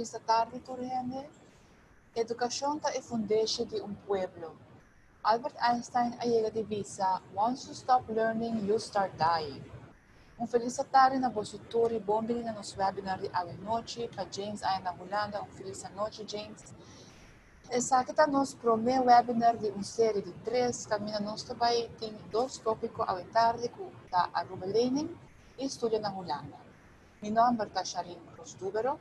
Felis atardi tur hende. Edukashon ta e fundeshi di un pueblo. Albert Einstein a yega di bisa, Once you stop learning, you start dying. Un felis atardi na boso tur i bon bini na nos webinar di awe nochi. Pa James aya na Hulanda, un felis anochi James. Esaki ta nos promé webinar di un serie di tres kaminda nos ta bai tin dos tópiko awe tardi ku ta Aruba Lening i studia na Hulanda. Mi nòmber ta Sharine Cruz Dubero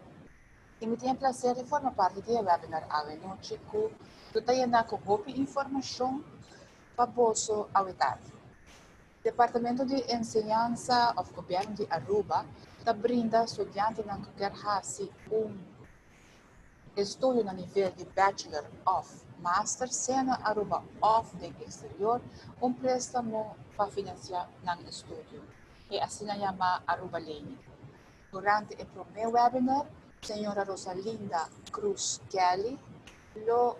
i mi tin e plaser di forma parti di e webinar awe nochi ku lo ta yená ku hopi informashon pa boso awe tardi. Departamento di Enseñansa òf Gobièrnu di Aruba ta brinda studiantenan ku kier hasi un estudio na nivel di bachelor òf master sea na Aruba òf den eksterior un préstamo pa finansiá nan estudio. E asina yamá Aruba Lening. Durante e promé webinar, señora Rosalinda Cruz Kelly lo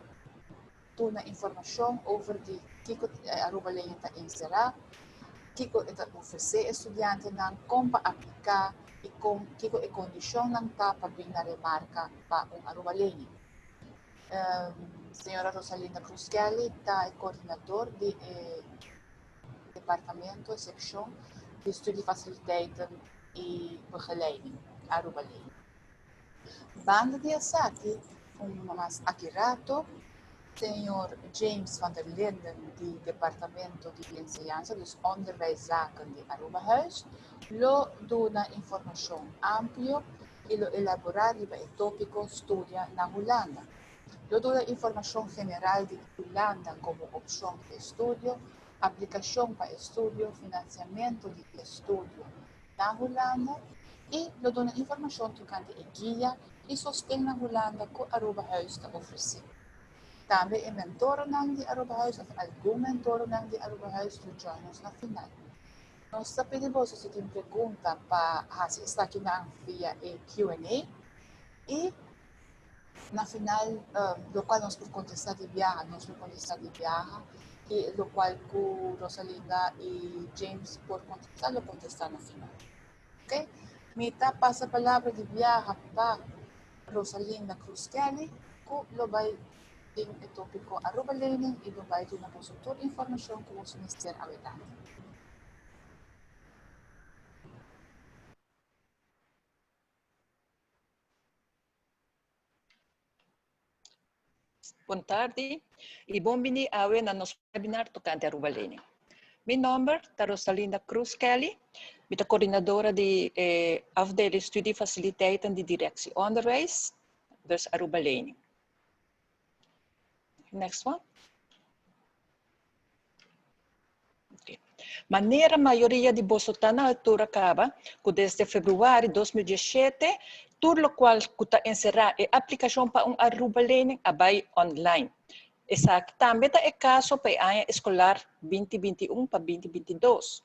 duna informashon over di kiko e Aruba Lening ta enserá, kiko e ta ofresé e studiantenan, kon pa apliká i kon kiko e kondishonnan ta pa bin na remarka pa un Aruba Lening. Señora Rosalinda Cruz Kelly ta e koordinador di e departamento, seccion di studiefaciliteiten y begeleiding, Aruba Lening. Banda di esaki, un mas aki rato, señor James van der Linden di Departamento di Enseñansa, dus Onderwijszaken di Arubahuis, lo duna informacion amplio y lo elabora riba e topico Studia na Hulanda. Lo duna informashon general di Hulanda komo opshon di estudio, aplikashon pa estudio, finansiamentu di estudio na Hulanda i lo duna informashon tokante e guia i sosten na Hulanda ku Arubahuis ta ofresé. Tambe e mentoronan di Arubahuis òf algun mentoronan di Arubahuis lo join nos na final. Nos ta pidi boso si tin pregunta pa hasi esakinan via e Q&A i Na final, locual nos por contesta di biaha, nos lo contesta di biaha y locual cu Rosalinda y James por contesta, lo contesta na final. Ok? Mi ta pasa palabra di biaha pa Rosalinda Cruz Kelly cu lo bay den e topico Aruba Lening y lo bay duna boso tur informacion cu boso mester awe tardi. Bon tardi y bon bini awe na nos webinar tocante Aruba Lening. Mi nomber ta Rosalinda Cruz Kelly, mi ta coordinadora di e afdeling studiefaciliteiten di Directie Onderwijs, dus Aruba Lening. Next one. Manera mayoria di boso ta na altura kaba ku desde februari 2017 tur lokual ku ta enserá e aplikashon pa un Aruba Lening a bai online. Esaki tambe ta e kaso pa e aña eskolar 2021 pa 2022.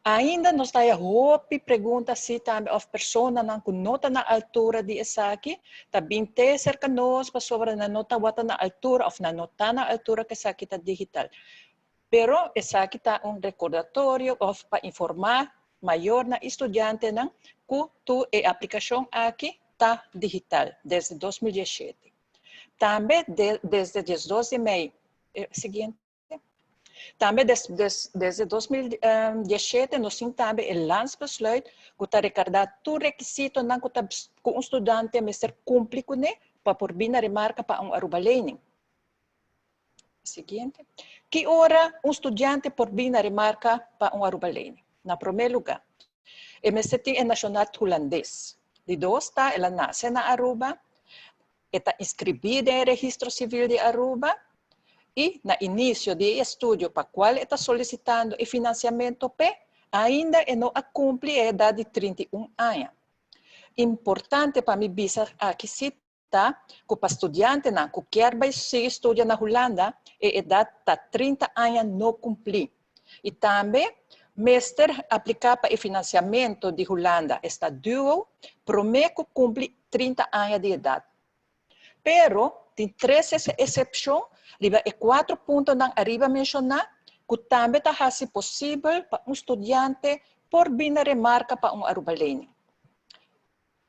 Ainda nos ta haya hopi pregunta si tambe of personanan ku no ta na altura di esaki ta bin te serka nos pasobra nan no tabata na altura of nan no ta na altura ku esaki ta digital. Pero esaki ta un rekordatorio of pa informá mayornan i studiantenan ku tur e aplikashon aki ta digital desde 2017. Tambe desde 12 di mei siguiente. Tambe desde 2017 nos tin tambe e landsbesluit ku ta rekardá tur rekisitonan ku ta ku un studante mester kumpli kuné pa por bin na remarka pa un Aruba Lening. Siguiente. Ki ora un studiante por bin na remarka pa un Aruba Lening? Na promé lugá, e mester tin e nashonat hulandes. Di dos ta el a nase na Aruba, E ta inscribí den e Registro Civil di Aruba y na inicio di e estudio pa cual e ta solicitando e financiamento p'e, ainda e no a cumpli e edad di 31 aña. Importante pa mi bisa aki si ta cu pa studiantenan cu kier bay sigui studia na Hulanda e edad ta 30 aña no cumpli. Y tambe mester aplica pa e financiamento di Hulanda, esta duo, prome cu cumpli 30 aña di edad. Pero tin tres excepcion riba e cuatro puntonan ariba menciona cu tambe ta haci posibel pa un studiante por bin na remarca pa un Aruba Lening.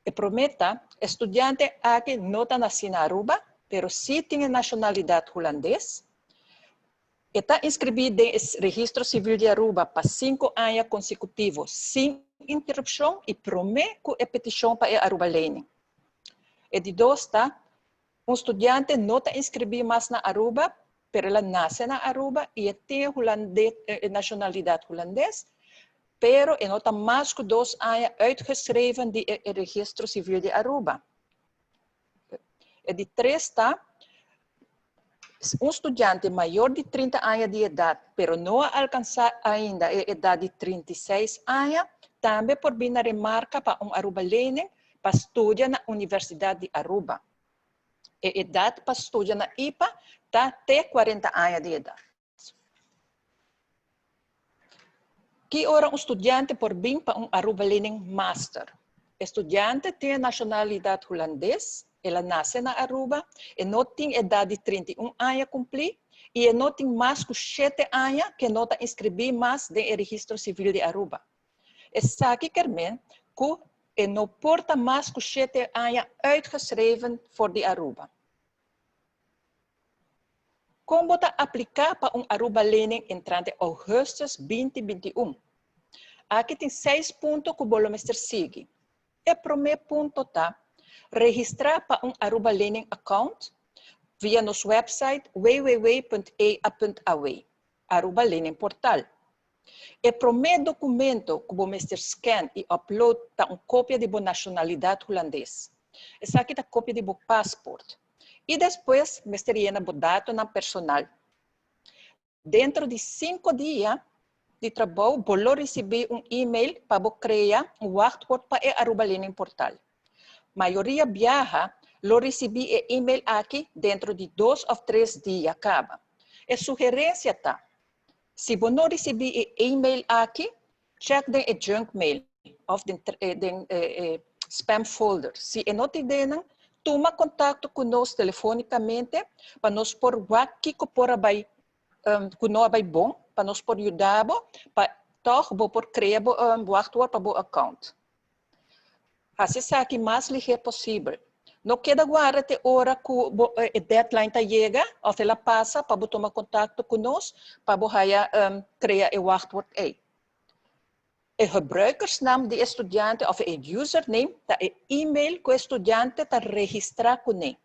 E promé ta, e studiante aki no ta nasí na Aruba, pero sí tin e nashonalidat hulandes. E ta inskribí den e Registro Sivil di Aruba pa sinku aña konsekutivo sin interupshon i promé ku e petishon pa e Arubalening. E di dos ta, un studiante no ta inskribí mas na Aruba, pero el a nase na Aruba i e tin e nashonalidat hulandes, pero e no ta mas ku dos aña uitgeschreven di e Registro Sivil di Aruba. E di tres ta, un studiante mayor di 30 aña di edat, pero no a alkansá ainda e edat di 36 aña, tambe por bin na remarka pa un Arubalening pa studia na Universidat di Aruba. E edat pa studia na ipa ta te 40 aña di edat. Ki ora un studiante por bin pa un Arubalening Master? E studiante tin e nashonalidat hulandes, el a nase na Aruba, e no tin edat di 31 aña kumplí i e no tin mas ku shete aña ku e no ta inskribí mas den e Registro Sivil di Aruba. Esaki ker men ku e no por ta mas ku shete aña uitgeschreven for di Aruba. Kon bo ta apliká pa un Arubalening entrante ougùstùs 2021? Aki tin seis punto ku bo lo mester sigui. E promé punto ta registrá pa un Arubalening account via nos website www.ea.aw, Arubalening Portal. E promé dokumento ku bo mester scan i upload ta un kopia di bo nashonalidat hulandes. Esaki ta kopia di bo pasport. I despues mester yena bo datonan personal. Dentro di sinku dia di trabou bo lo risibí un email pa bo krea un wachtwoord pa e Arubalening Portal. Mayoria biaha lo risibí e email aki dentro di dos òf tres dia kaba. E sugerensia ta, si bo no risibí e email aki, check den e junk mail òf den den e spam folder. Si e no tin den nan, tuma kontakto ku nos telefónikamente pa nos por wak kiko por a bai ku no a bai bon, pa nos por yuda bo pa tòg bo por krea bo wachtwoord pa bo account. Hasi esaki mas lihé posibel. No keda guarda te ora ku bo e deadline ta yega òf el a pasa pa bo tuma kontakto ku nos pa bo haya krea e wachtwoord ei. E gebruikersnaam di e studiante òf e username ta e email ku e studiante ta registrá kuné.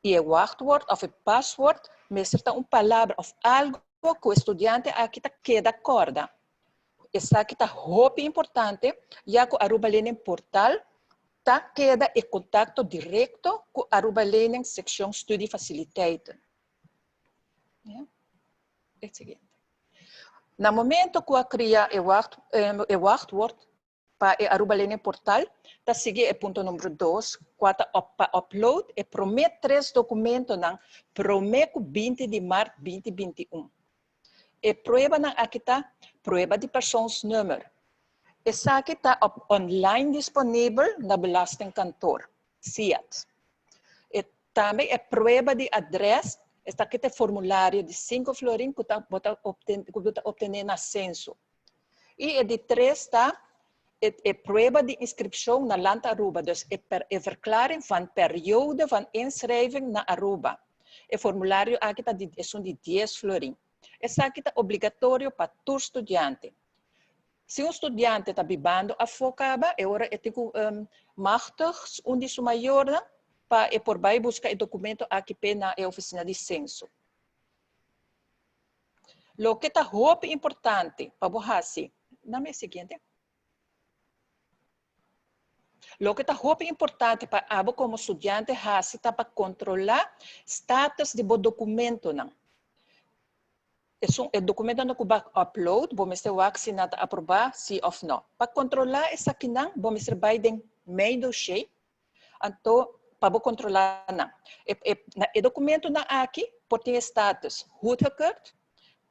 I e wachtwoord òf e paswoord mester ta un palabra òf algu ku e studiante aki ta keda kòrda. Esaki ta hopi importante ya ku Aruba Lening Portal ta keda e kontakto direkto ku Aruba Lening Sekshon Studiefaciliteiten. E siguiente. Na momento ku a kria e wacht e wachtwoord pa e Aruba Lening Portal ta sigui e punto number dos kua ta pa upload e promé tres dokumentonan promé ku 20 di mart 2021. E pruebanan aki ta prueba di persoonsnummer. Esaki ta op online disponibel na Belastingkantoor, SIAD. E tambe e prueba di adres, esaki ta e formulario di sinku florin ku ta bo ta ku bo ta optené na Censo. I e di tres ta e e prueba di inskripshon na Land Aruba, dus e per e verklaring van periode van inschrijving na Aruba. E formulario aki ta di esun di dies florin. Esaki ta obligatorio pa tur studiante. Si un studiante ta bibando afó kaba, e ora e tin ku machtig un di su mayornan pa e por bai buska e dokumento aki p'e na e ofisina di senso. Loke ta hopi importante pa bo hasi, Dame e siguiente. Loke ta hopi importante pa abo komo studiante hasi ta pa kontrolá status di bo dokumentonan. Esun e dokumentonan ku bo a upload, bo mester wak si nan ta aprobá si òf nò. Pa kontrolá esakinan bo mester bai den Mijn Dossier, anto pa bo kontrolá nan. E e na e dokumentonan aki por tin e status goedgekeurd,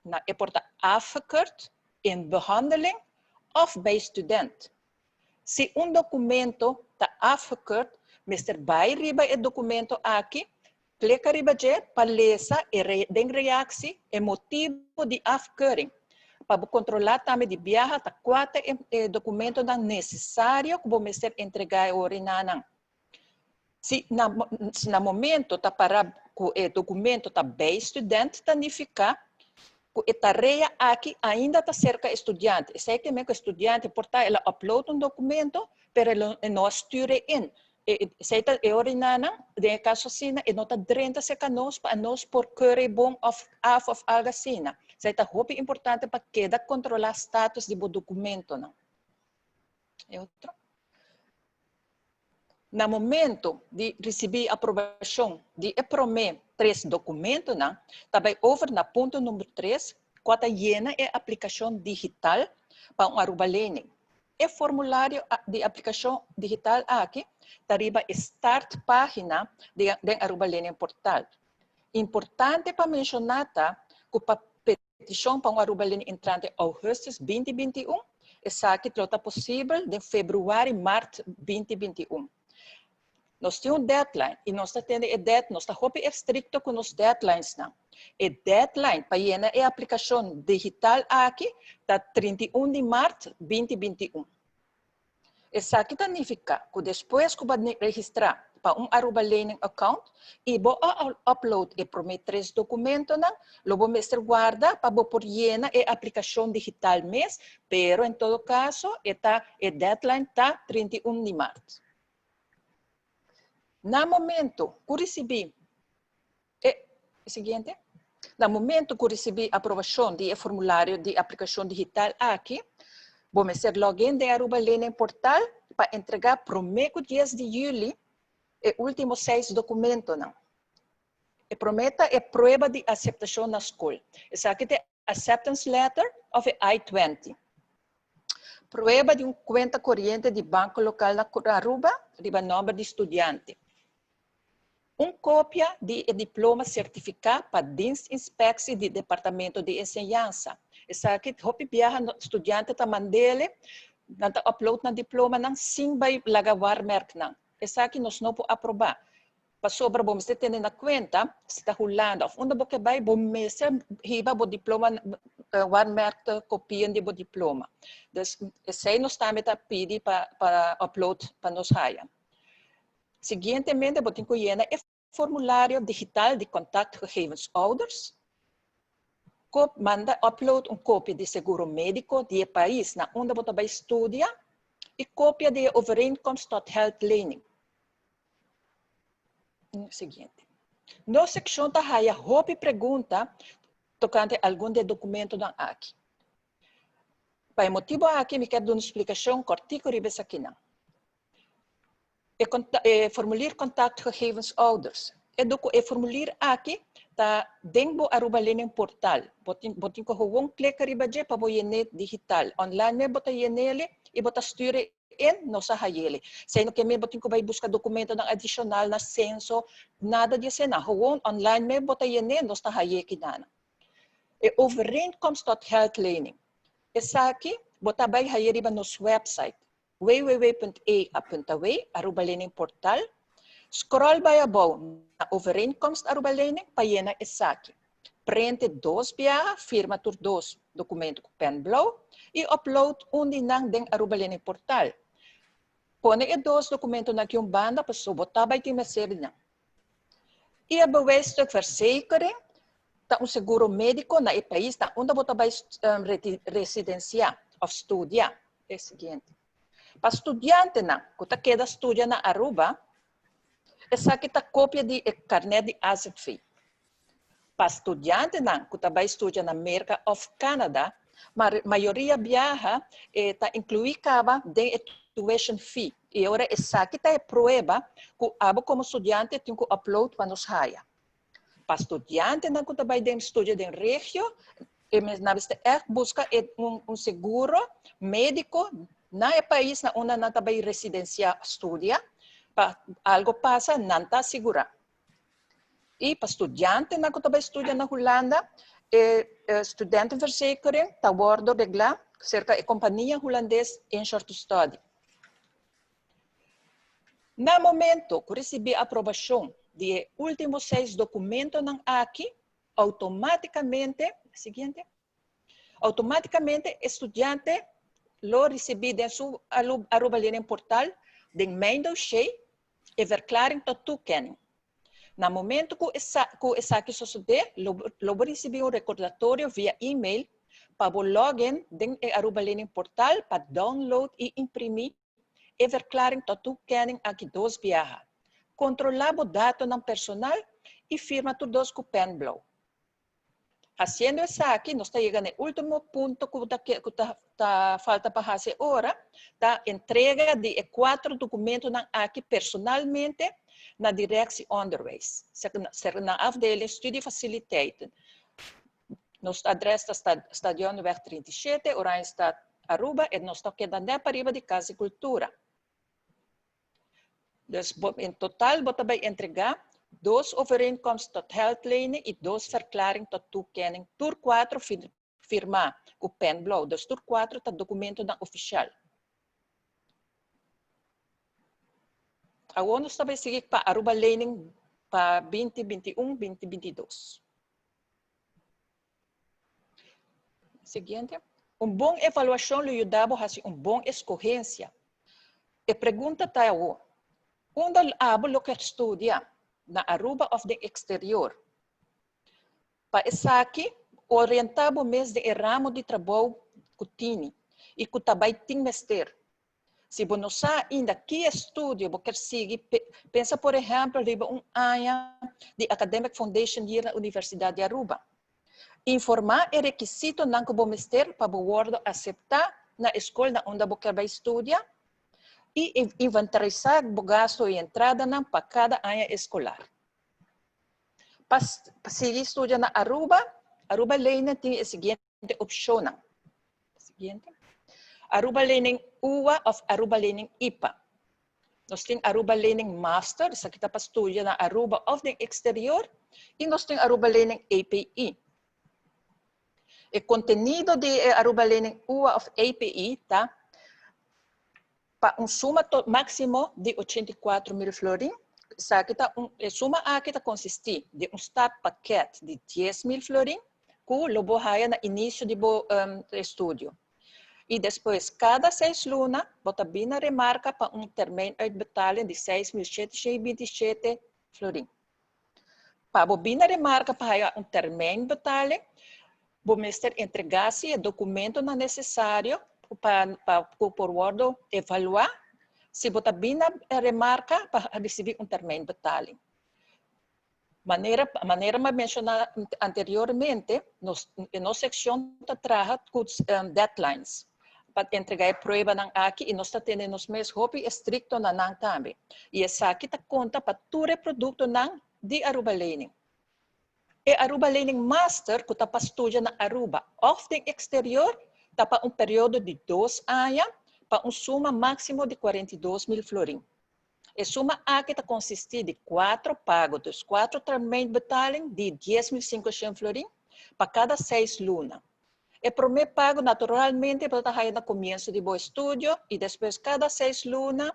na e por ta afgekeurd, in behandeling òf bij student. Si un dokumento ta afgekeurd, mester bai riba e dokumento aki, klika riba dje pa lesa e den reactie e motibu di afkeuring. Pa kontrolá tambe di biaha ta kua ta e dokumentonan nesesario ku bo mester entregá e ora einan. Si na momento ta para ku e dokumento ta bij student, ta nifiká ku e tarea aki ainda ta serka studiante. Esei ke men ku studiante por ta el a upload un dokumento, pero e no a stuur in. Esei ta e ora einan, den kaso asina, e no ta drenta serka nos pa nos por keur bon òf af òf algu asina. Esei ta hopi importante pa keda kontrolá status di bo dokumentonan. E otro. Na momento di risibí aprobashon di e promé tres dokumentonan, ta bai over na punto number 3, ku ta yena e aplikashon digital pa un Aruba Lening. E formulario di aplikashon digital aki ta riba start página di Aruba Lening Portal. Importante pa menshoná ta ku pa petishon pa un Aruba Lening entrante ougùstùs 2021, esaki ta posibel di febrüari, mart 2021. Nos tin un deadline i nos ta tene e deadline, nos ta hopi estrikto ku nos deadlines nan. E deadline pa yena e aplikashon digital aki ta 31 di mart 2021. Esaki ta nifiká ku despues ku bo registrá pa un Aruba Lening account i bo upload e promé tres dokumentonan, lo bo mester warda pa bo por yena e aplikashon digital mes, pero en todo kaso, e deadline ta 31 di mart. Na momento ku risibí e siguiente, na momento ku risibí aprobashon di formulario di aplikashon digital aki, bo mester login den Aruba Lening Portal pa entregá promé ku 10 di yüli e último seis dokumentonan. E promé ta e prueba di aseptashon na skol. Esaki ta acceptance letter òf I-20. Prueba di un kuenta koriente di banko lokal na Aruba, riba nòmber di studiante. Un kopia di diploma sertifiká pa dienstinspectie di Departamento di Enseñansa. Esaki hopi biaha studiante ta mand'é, nan ta upload nan diploma nan sin bai laga waarmerk nan. Esaki nos no por aprobá. Pasobra bo mester tene na kuenta, si ta Hulanda òf unda bo ke bai, bo mester hiba bo diploma waarmerkte kopia di bo diploma. Dus esei nos tambe ta pidi pa upload pa nos haya. Siguientemente, bo tin ku yena e formulario digital di contactgegevens ouders. Manda upload un kopia di seguro médiko di e pais na unda bo ta bai studia i kopia di overeenkomst tot geldlening. Siguiente. Nos sekshon ta haya hopi pregunta tokante algun di e dokumentonan aki. Pa e motibu aki, mi ke duna un splikashon kòrtiku riba esakinan. E formulier contactgegevens ouders. E formulier aki ta den bo Aruba Lening Portal. Bo tin ku gewoon klik riba dje pa bo yen'é digital. Online mes bo ta yen'é i bo ta stuur in, nos ta hay'é. Esei no ke men bo tin ku bai buska dokumentonan adishonal na senso, nada di esei. Gewoon online mes bo ta yen'é, nos ta hay'é akinan. E overeenkomst tot geldlening. Esaki, bo ta bai hay'é riba nos website www.ea.aw, Aruba Lening Portal. Scroll bai abou na overeenkomst Aruba Lening pa yena esaki. Print dos biaha, firma tur dos dokumento ku pen blou i upload un di nan den Aruba Lening Portal. Pone e dos dokumentonan aki un banda pasobra bo ta bai tin mester di nan. E bewijsstuk verzekering ta un seguro médiko na e pais na unda bo ta bai residensiá òf studia. E siguiente. Pa studiantenan ku ta keda studia na Aruba, esaki ta kopia di karnet di AZV. Pa studiantenan ku ta bai studia na Merka òf Canada, mayoria biaha ta inkluí kaba den tuition fee. I ora esaki ta e prueba ku abo komo studiante tin ku upload pa nos haya. Pa studiantenan ku ta bai den studia den regio, nan mester echt buska un seguro médiko na e pais na unda nan ta bai residensiá studia, pa algu pasa, nan ta sigurá. I pa studiantenan ku ta bai studia na Hulanda, e studentenverzekering ta wòrdu reglá serka e kompania hulandes Insure to Study. Na momento ku risibí aprobashon di e último seis dokumentonan aki, outomátikamente, siguiente, Automáticamente e studiante lo risibí den su Aruba Learning Portal den Mijn Dossier e verklaring tot toekenning. Na momento ku ku esaki sosodé, lo lo bo risibí un rekordatorio via e-mail pa bo login den e Aruba Learning Portal pa download i imprimí e verklaring tot toekenning aki dos biaha. Kontrolá bo datonan personal i firma tur dos ku pèn blou. Hasiendo esaki, nos ta yega na e último punto ku ta ku ta ta falta pa hasi e ora, ta entrega di e kuater dokumentonan aki personalmente na Directie Onderwijs, serka nan afdeling Studiefaciliteiten. Nos adres ta Stadionweg 37, Oranjestad, Aruba, i nos ta keda nèt pariba di Kas di Kultura. Dus bo, in total bo ta bai entregá dos overeenkomst tot geldlening i dos verklaring tot toekenning, tur kuatro firmá ku pen blou. Dus tur kuatro ta dokumentonan ofishal. Awor nos ta bai sigui pa Aruba Lening pa binti binti un, binti binti dos. Siguiente. Un bon evaluashon lo yuda bo hasi un bon eskohensia. E pregunta ta awor, unda abo lo ker studia, na Aruba òf den eksterior? Pa esaki, orientá bo mes den e ramo di trabou ku tini i ku ta bai tin mester. Si bo no sa ainda ki estudio bo ker sigui, pensa por ehèmpel riba un aña di Academic Foundation Year na Universidat di Aruba. Informá e rekisitonan ku bo mester pa bo wòrdu aseptá na e skol na unda bo ker bai studia i inventarisá bo gastu i entradanan pa kada aña eskolar. Pa sigui studia na Aruba, Aruba Learning tin e siguiente. opshonnan. Siguiente. Aruba Learning UA of Aruba Learning IPA. Nos tin Aruba Learning Master, esaki ta pa studia na Aruba of den exterior, y nos tin Aruba Learning API. E contenido di e Aruba Learning UA of API ta pa un suma máximo di 84.000 florin. Esaki ta un, e suma aki ta konsistí di un startpakket di 10.000 florin ku lo bo haya na inisio di bo estudio. I despues kada seis luna bo ta bini na remarka pa un termijn uitbetaling di 6.727 florin. Pa bo bini na remarka pa haya un termijn betaling, bo mester entregá si e dokumentonan nesesario pa pa ku por wòrdu evaluá si bo ta bini na remarka pa risibí un termijn betaling. Manera manera mi a menshoná anteriormente, nos nos sekshon ta traha ku deadlines pa entregá e pruebanan aki i nos ta tene nos mes hopi estrikto na nan tambe. I esaki ta konta pa tur e produktonan di Aruba Lening. E Aruba Lening Master ku ta pa studia na Aruba òf den eksterior ta pa un periodo di dos aña pa un suma máksimo di 42.000 florin. E suma aki ta konsistí di kuatro pago, dus kuatro termijnbetaling di 10.500 florin pa kada seis luna. E promé pago naturalmente bo ta haya na komienso di bo estudio i despues kada seis luna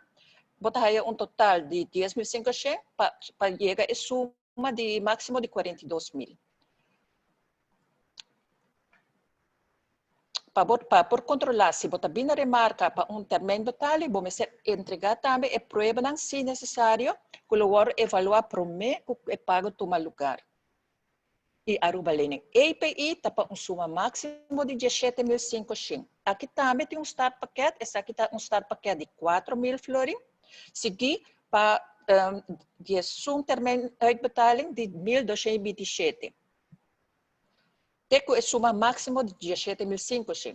bo ta haya un total di 10.500 pa pa yega e suma di máksimo di 42.000. Pa bo pa por kontrolá si bo ta bini remarka pa un termijnbetaling, bo mester entregá tambe e pruebanan si nesesario ku lo wòrdu evaluá promé ku e pago tuma lugar. I Aruba Lening API ta pa un suma máksimo di 17.500. Aki tambe tin un startpakket, esaki ta un startpakket di 4.000 florin, sigui pa 11 termijn uitbetaling di 1.227. Te ku e suma máksimo di 17.500.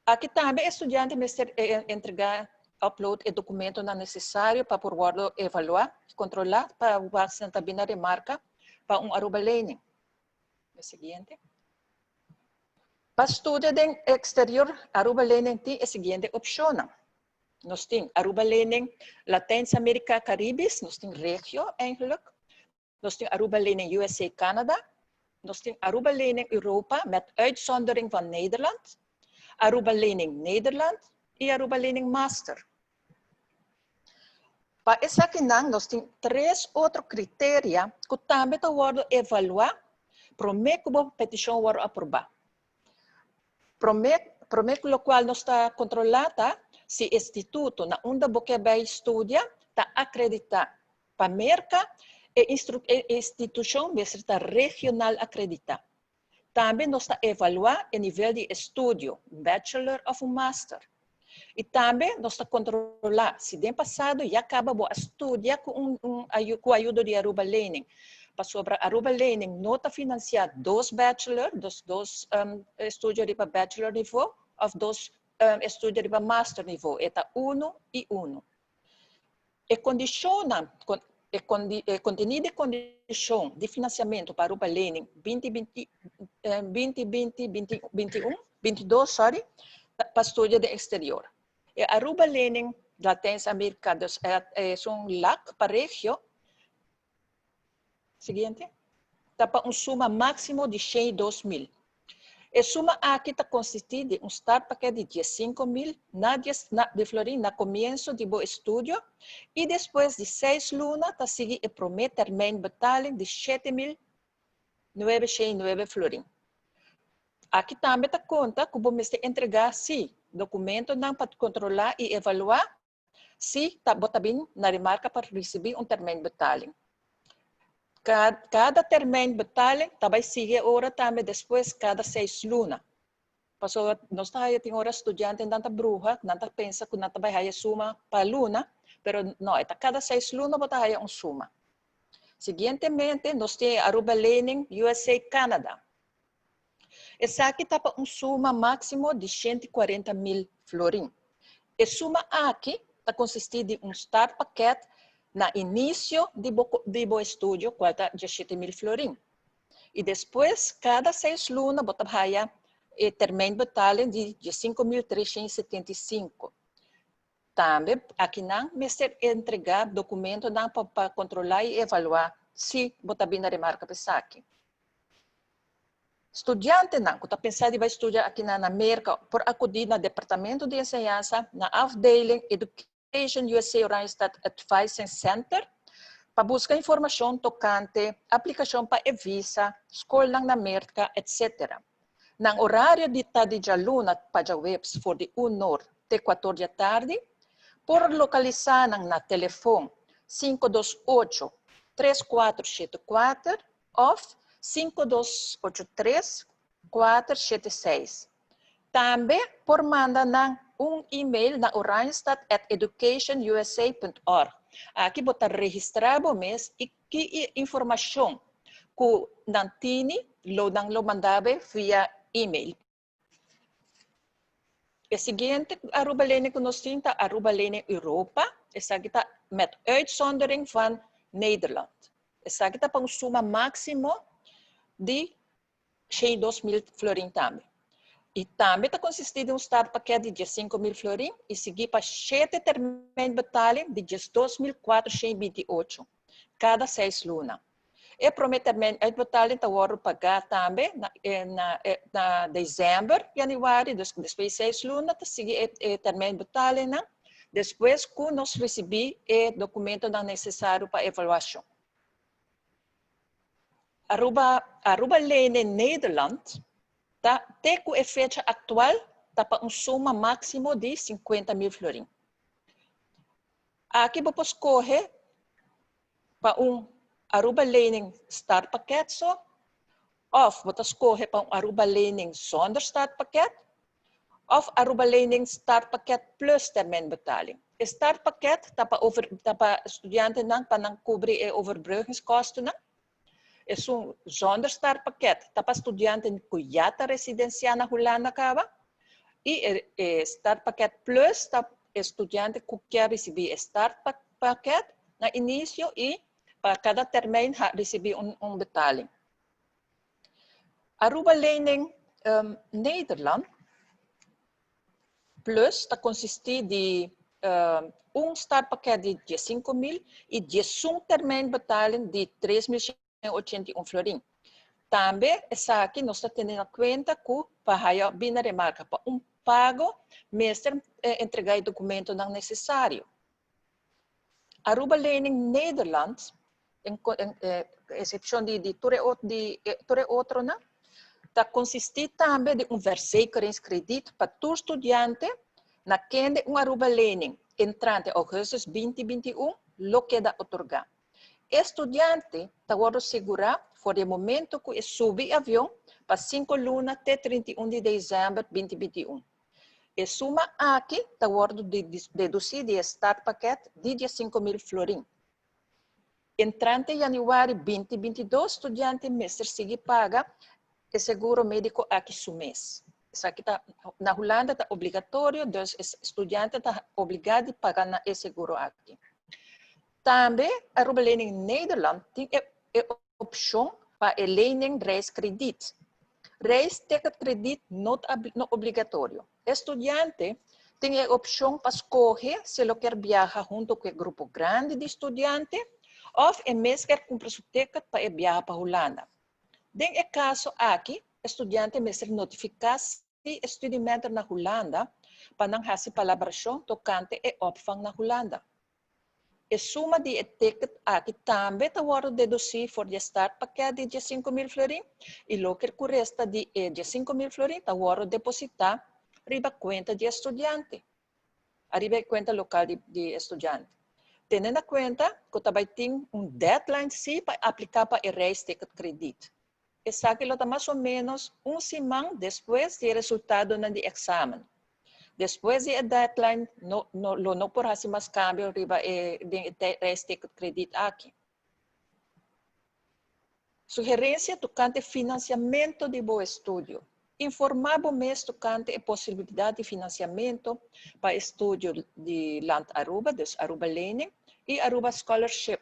Aki tambe e studiante mester entregá, upload, e dokumentonan nesesario pa por wòrdu evaluá, kontrolá pa wak si nan ta bini remarka pa un Aruba Lening. E siguiente. Pa studia den eksterior Aruba Lening tin e siguiente opshonnan. Nos tin Aruba Lening Latijns Amerika Caribisch, nos tin regio eigenlijk. Nos tin Aruba Lening USA Canada. Nos tin Aruba Lening Europa met uitzondering van Nederland. Aruba Lening Nederland i Aruba Lening Master. Pa esakinan nos tin tres otro kriteria ku tambe ta wòrdu evaluá promé ku bo petishon wòrdu aprobá. Promé lokual nos ta kontrolá ta si instituto na unda bo ke bai studia ta akreditá. Pa Merka e institushon mester ta regional akreditá. Tambe nos ta evaluá e nivel di estudio, un bachelor òf un master. I tambe nos ta kontrolá si den pasado ya kaba bo a studia ku un ku ayudo di Aruba Lening. Pasobra Aruba Lening no ta finansiá dos bachelor, dos dos estudio riba bachelor nivo òf dos estudio riba master nivo. E ta unu i unu. E kondishonnan, e kontenido di kondishon di finansiamentu pa Aruba Lening binti binti, binti binti binti binti un, binti dos, sorry, pa studia den eksterior. E Aruba Lening Latijns Amerika, dus esun lak pa regio, Siguiente. Ta pa un suma máksimo di 102.000. E suma aki ta konsistí di un startpakket di 15.000 na dies na di florin na komienso di bo estudio i despues di 6 luna ta sigui e promé termijn betaling di 7909 florin. Aki tambe ta konta ku bo mester entregá si dokumentonan pa kontrolá i evaluá si ta bo ta bin na remarka pa risibí un termijn betaling. Kada termijn betaling ta bai sigui ora tambe despues kada 6 luna. Pasobra nos ta haya tin ora studiantenan ta bruha, nan ta pensa ku nan ta bai haya suma pa luna, pero no, e ta kada 6 luna bo ta haya un suma. Siguientemente nos tin Aruba Lening USA Canada. Esaki ta pa un suma máksimo di 140.000 florin. E suma aki ta konsistí di un startpakket na inisio di bo estudio, kual ta 17.000 florin. I despues, kada 6 luna, bo ta haya e termijn betaling di 5.375. Tambe, akinan mester entregá dokumentonan pa kontrolá i evaluá si bo ta bin na remarka pa esaki. Studiantenan ku ta pensa di bai studia aki na Merka por akudí na Departamento di Enseñansa na afdeling Education USA Oranjestad Advising Center pa buska informashon tokante aplikashon pa e visa, skolnan na Merka, etc. Nan orario di ta di djaluna pa djaweps for di 1 or te 4 di atardi, por lokalisá nan na telefòn 528 3474 òf 5283 476. Tambe por manda nan un e-mail na oranjestad@educationusa.org. Aki bo ta registrá bo mes i ki informashon ku nan tini lo nan lo manda via e-mail. E siguiente Aruba Lening ku nos tin ta Aruba Lening Europa. Esaki ta met uitzondering van Nederland. Esaki ta pa un suma máksimo di 2.000 florin tambe. I tambe ta konsistí di un startpakket di 5.000 florin i sigui pa 7 termijn betaling di 2.428 kada 6 luna. E promé termijn uitbetaling ta wòrdu pagá tambe na desèmber, yanüari, dus despues di 6 luna ta sigui e termijn betaling nan, despues ku nos risibí e dokumentonan nesesario pa evaluashon. Aruba Lening Nederland ta te ku e fecha aktual ta pa un suma máksimo di 50.000 florin. Aki bo por skohe pa un Aruba Lening startpakket so, òf bo ta skohe pa un Aruba Lening zonder startpakket, òf Aruba Lening startpakket plus termijnbetaling. E startpakket ta pa studiantenan pa nan kubri e overbruggingskosten. Esun zonder startpakket ta pa studiante ku ya ta residensiá na Hulanda kaba. I e startpakket plus ta studiante ku ke risibí e startpakket na inisio i pa kada termijn risibí un betaling. Aruba Lening Nederland Plus ta konsistí di un startpakket di 5.000 i 11 termijn betaling di 3.181 florin. Tambe esaki nos ta tene na kuenta ku pa haya bin na remarka pa un pago mester entregá e dokumentonan nesesario. Aruba Lening Nederland, en eksepshon di tur e otronan, Ta konsistí tambe di un verzekeringskrediet pa tur studiante na kende un Aruba Lening entrante ougùstùs 2021 lo keda otorgá. E studiante ta wòrdu sigurá for di e momento ku e subi avion pa sinku luna te 31 di desèmber 2021. E suma aki ta wòrdu dedusí di e startpakket di 15.000 florin. Entrante yanüari 2022 studiante mester sigui paga e seguro médiko aki su mes. Esaki ta na Hulanda ta obligatorio, dus e studiante ta obligá di paga na e seguro aki. Tambe Aruba Lening Nederland tin e e opshon pa e lening reiskrediet. Reisticketkrediet no ta no obligatorio. E studiante tin e opshon pa skohe si lo kier biaha hunto ku e grupo grandi di studiante òf e mes kier kumpra su ticket pa e biaha pa Hulanda. Den e kaso aki e studiante mester notifiká si e studiementer na Hulanda pa nan hasi palabrashon tokante e opvang na Hulanda. E suma di e ticket aki tambe ta wòrdu dedusí for di e startpakket di 15.000 florin i loke ku resta di e 15.000 florin ta wòrdu depositá riba kuenta di e studiante, ariba e kuenta lokal di e studiante. Tene na kuenta ku ta bai tin un deadline sí pa apliká pa e reisticketkrediet. Esaki lo ta mas o ménos un siman despues di e resultadonan di èksamen. Despues di e deadline no no lo no por hasi mas kambio riba e den e reisticketkrediet aki. Sugerensia tokante finansiamentu di bo estudio. Informá bo mes tokante e posibilidat di finansiamentu pa estudio di Land Aruba, dus Aruba Lening, i Aruba Scholarship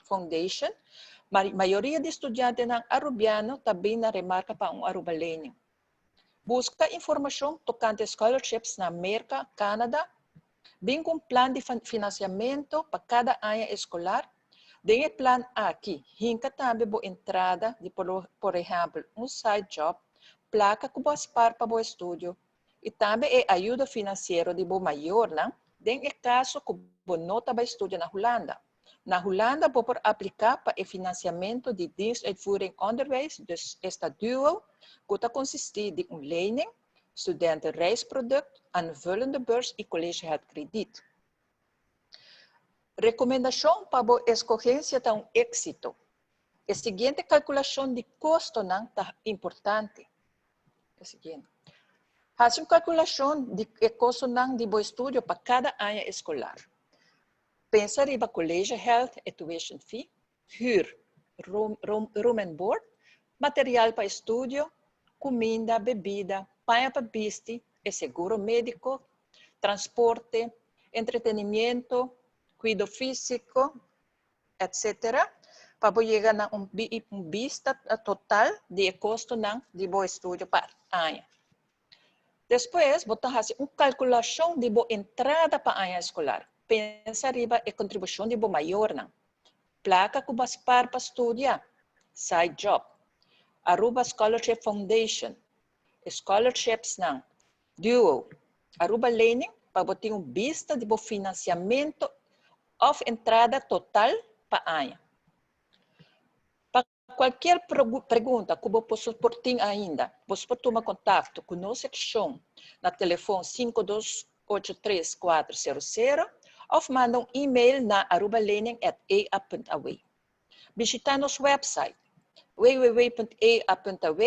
Foundation. Mayoria di studiantenan arubiano ta bin na remarka pa un Aruba Lening. Buska informashon tokante scholarships na Merka, Canada. Bin ku un plan di finansiamentu pa kada aña eskolar. Den e plan aki, hinka tambe bo entrada di por ehèmpel un side job, plaka ku bo a spar pa bo estudio, i tambe e ayudo finansiero di bo mayornan den e kaso ku bo no ta bai studia na Hulanda. Na Hulanda bo por apliká pa e finansiamentu di Dienst Uitvoering Onderwijs, dus esta duo, ku ta konsistí di un lening, studentenreisproduct, aanvullende beurs i collegegeldkrediet. Rekomendashon pa bo eskogensia ta un éksito. E siguiente kalkulashon di kostonan ta importante. E siguiente. Hasi un kalkulashon di e kostonan di bo estudio pa kada aña eskolar. Pensa riba collegegeld e tuition fee, huur, room and board, material pa estudio, cuminda, bebida, paña pa bisti, e seguro medico, transporte, entretenimiento, cuido fisico, etc. Pa bo yega na un bista total di e costonan di bo estudio pa aña. Despues bo ta hasi un kalkulashon di bo entrada pa aña eskolar. Pensa riba e kontribushon di bo mayornan, plaka ku bo a spar pa studia, side job, Aruba Scholarship Foundation, e scholarshipsnan, duo, Aruba Lening pa bo tin un bista di bo finansiamentu òf entrada total pa aña. Pa Cualkier pregunta cu bo por tin ainda, bo por tuma contacto cu nos seccion na telefon 5283400 of manda un email na arubalening@ea.aw. Bishita nos website www.ea.aw,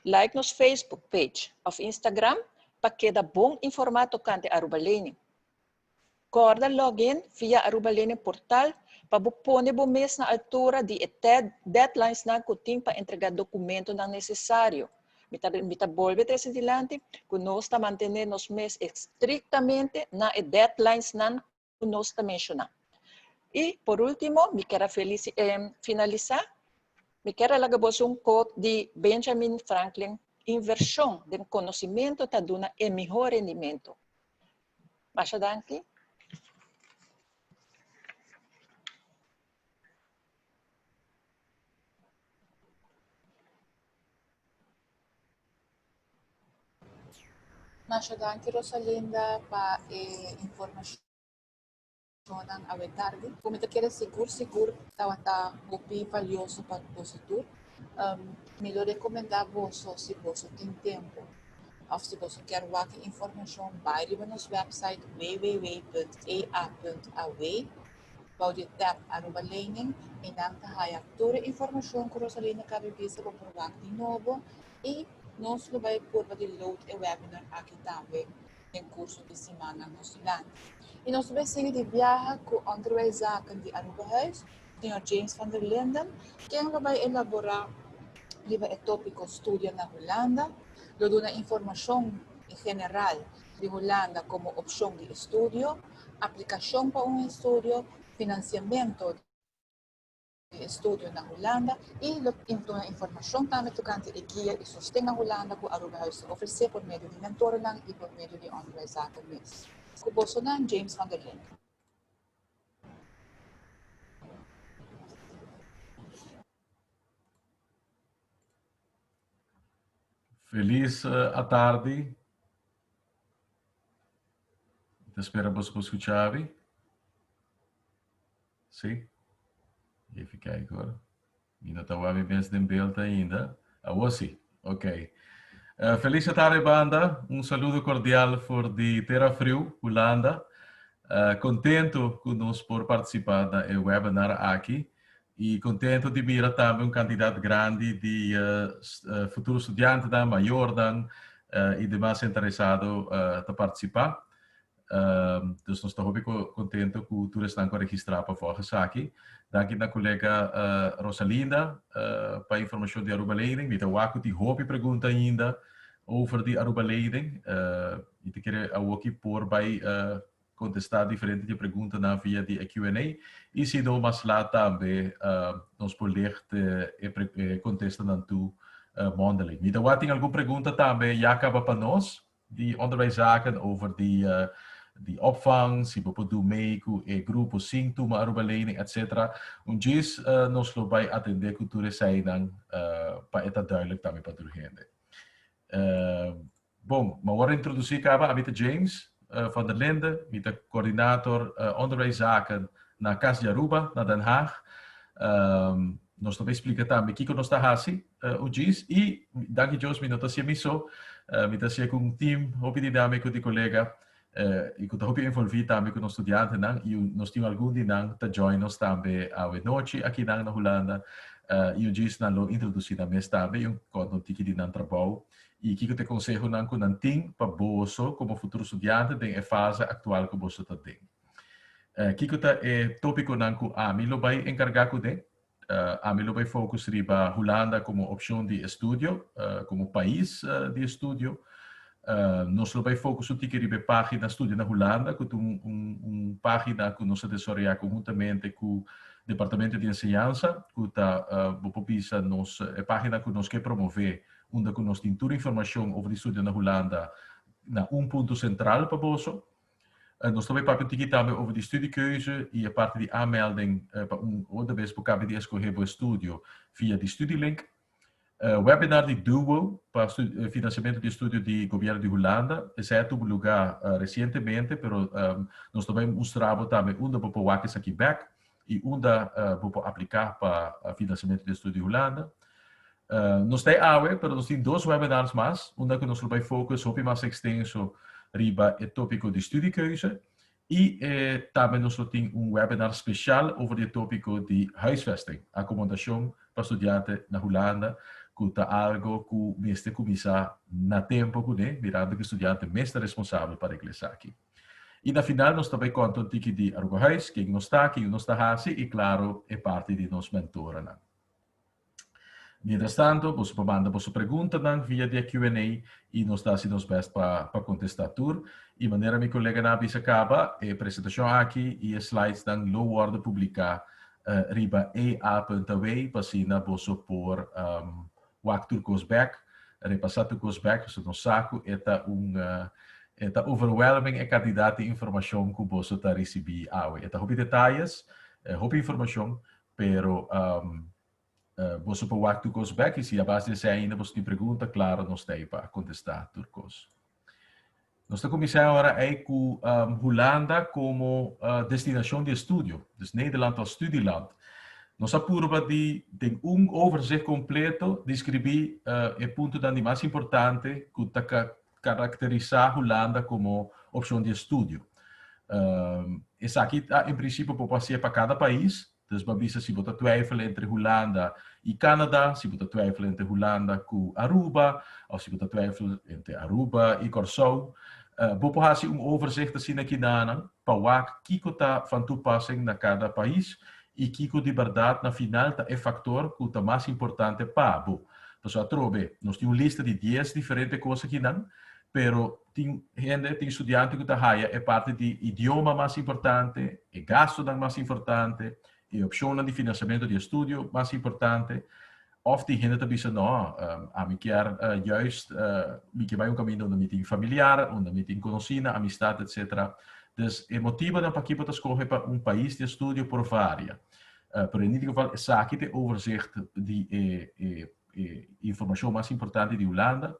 like nos Facebook page of Instagram pa keda bon informa tocante Aruba Lening. Kòrda login via Aruba Learning Portal pa bo pone bo mes na altura di e deadlinesnan ku tin pa entregá dokumentonan nesesario. Mi ta mi ta bolbe trese dilanti ku nos ta mantené nos mes estriktamente na e deadlinesnan ku nos ta menshoná. I por último mi kier a finalisá, mi kier a laga boso un quote di Benjamin Franklin, Invershon den konosimento ta duna e mihó rendimento. Masha danki. Masha danki Rosalinda pa e informacionnan awe tardi. Cu mi ta kere sigur sigur tabata hopi valioso pa boso tur. Mi lo recomenda boso si boso tin tempo of si boso kier wak informacion bay riba nos website www.ea.aw bou di tab Aruba Lening y nan ta haya tur e informacion cu Rosalina cabe bisa bo por wak di nobo y nos lo bay purba di load e webinar aki tambe den curso di simannan nos dilanti. Y nos lo bay sigui di biaha cu Onderwijszaken di Arubahuis, Señor James van der Linden, ken lo bay elabora riba e topico Studia na Hulanda, lo duna informacion general di Hulanda como opcion di estudio, aplicacion pa un estudio, financiamento di estudio na Hulanda y lo duna informacion tambe tocante e guia y sosten na Hulanda cu Arubahuis ta ofrece por medio di mentornan y por medio di Onderwijszaken mes. Cu bosonan, James van der Linden. Felis atardi. Ta spera boso por skucha mi. Sí. Even kijken hoor. Mi no ta wak mi mes den beeld ainda. Awor sí. Ok. Felis atardi banda. Un saludo cordial for di Terra Friu, Hulanda. Contento cu nos por participa na e webinar aki. Y contento di mira tambe un cantidad grandi di futuro studiantenan, mayornan y demas interesado ta participa. Dus nos ta hopi contento cu tur esnan cu a registra pa volg esaki. Danki na colega Rosalinda pa informacion di Aruba Lening. Mi ta wak cu tin hopi pregunta ainda over di Aruba Lening. Mi ta kere awoki por bay contesta diferente di e preguntanan via di e Q&A y si no mas laat tambe nos por licht e contestanan tu mondeling. Mi ta wak tin algun pregunta tambe ya caba pa nos di onderwijszaken over di di opvang, si bo por do mee cu e grupo sin tuma Aruba lening etc. Un djis nos lo bay atende cu tur eseinan pa e ta duidelijk tambe pa tur hende. Bon, mi a wòrdu introdusí kaba, ami ta James van der Linde, mi ta coördinator onderwijszaken na Cas di Aruba na Den Haag. Nos ta bay splika tambe kiko nos ta hasi ujis i danki Dios mi no ta hasia mi so, mi ta hasia ku un team hopi dinámiko di kolega i ku ta hopi envolví tambe ku nos studiantenan i nos tin algun di nan ta join nos tambe awe nochi akinan na Hulanda i ujis nan lo introdusí nan mes tambe i un kònta un tiki di nan trabou I kiko ta e konsehonan ku nan tin pa boso komo futuro studiante den e fase aktual ku boso ta den? Kiko ta e tópikonan ku ami lo bai enkargá kuné? Ami lo bai focus riba Hulanda komo opshon di estudio, komo pais di estudio. Nos lo bai focus un tiki riba e página Studia na Hulanda, ku ta un página ku nos a desaroyá konhuntamente ku Departamento di Enseñansa, ku ta, bo por bisa, nos e página ku nos ke promové unda ku nos tin tur informashon over di studia na Hulanda na un punto sentral pa boso. Nos ta bai papia un tiki tambe over di studiekeuze i e parti di aanmelding pa un otro bes bo kabi di eskohe bo estudio via di Studielink. Webinar di Duo pa finansiamentu di estudio di Gobierno di Hulanda. Esei a tubu lugá resientemente, pero nos ta bai mustra bo tambe unda bo por wak esaki bèk i unda bo por apliká pa finansiamentu di estudio di Hulanda. Nos ta e awe, pero nos tin dos webinars mas, unda ku nos lo bai focus hopi mas ekstenso riba e tópiko di studiekeuze i tambe nos lo tin un webinar spesial over di e tópiko di huisvesting, akomodashon pa studiante na Hulanda, ku ta algo ku mester kuminsá na tempu kuné, mirando ku e studiante mes ta responsabel pa regla esaki. I na final nos ta bai konta un tiki di Arubahuis, ken nos ta, ken nos ta hasi i klaro e parti di nos mentoranan. Mientras tanto, boso por manda boso preguntanan via di e Q&A i nos ta hasi nos best pa pa kontestá tur. I manera mi koleganan a bisa kaba, e presentashon aki i e slidesnan lo wòrdu publiká riba ea.aw pa asina boso por wak tur kos bèk, repasá tur kos bèk, pasobra nos sa ku e ta un e ta overwhelming e kantidat di informashon ku boso ta risibí awe. E ta hopi detayes, hopi informashon, Pero boso por wak tur kos bek i si a base di esei ainda boso tin pregunta, klaro nos ta ei pa kontestá tur kos. Nos ta kuminsá awor ei ku Hulanda komo destinashon di estudio, dus Nederland als studieland. Nos a purba di den un overzicht kompleto deskribí e puntonan di mas importante ku ta karakterisá Hulanda komo opshon di estudio. Esaki ta en prinsipio por hasié pa kada pais, dus bo a bisa si bo ta twijfel entre Hulanda i Canada, si bo ta twijfel entre Hulanda ku Aruba, òf si bo ta twijfel entre Aruba i Kòrsou, bo por hasi un overzicht asina kinanan pa wak kiko ta van toepassing na kada pais i kiko di bèrdat na final ta e faktor ku ta mas importante pa bo. Pasobra atrobe, nos tin un lista di dies diferente kos akinan, pero tin hende, tin studiante ku ta haya e parti di idioma mas importante, e gastunan mas importante, e opshonnan di finansiamentu di estudio mas importante, òf tin hende ta bisa no, ami kier juist, mi ke bai un kaminda unda mi tin familiar, unda mi tin konosínan, amistat, etcetera. Dus e motibonan pakiko bo ta skohe pa un pais di estudio por varia. Pero in ieder geval esaki ta e overzicht di e e informashon mas importante di Hulanda.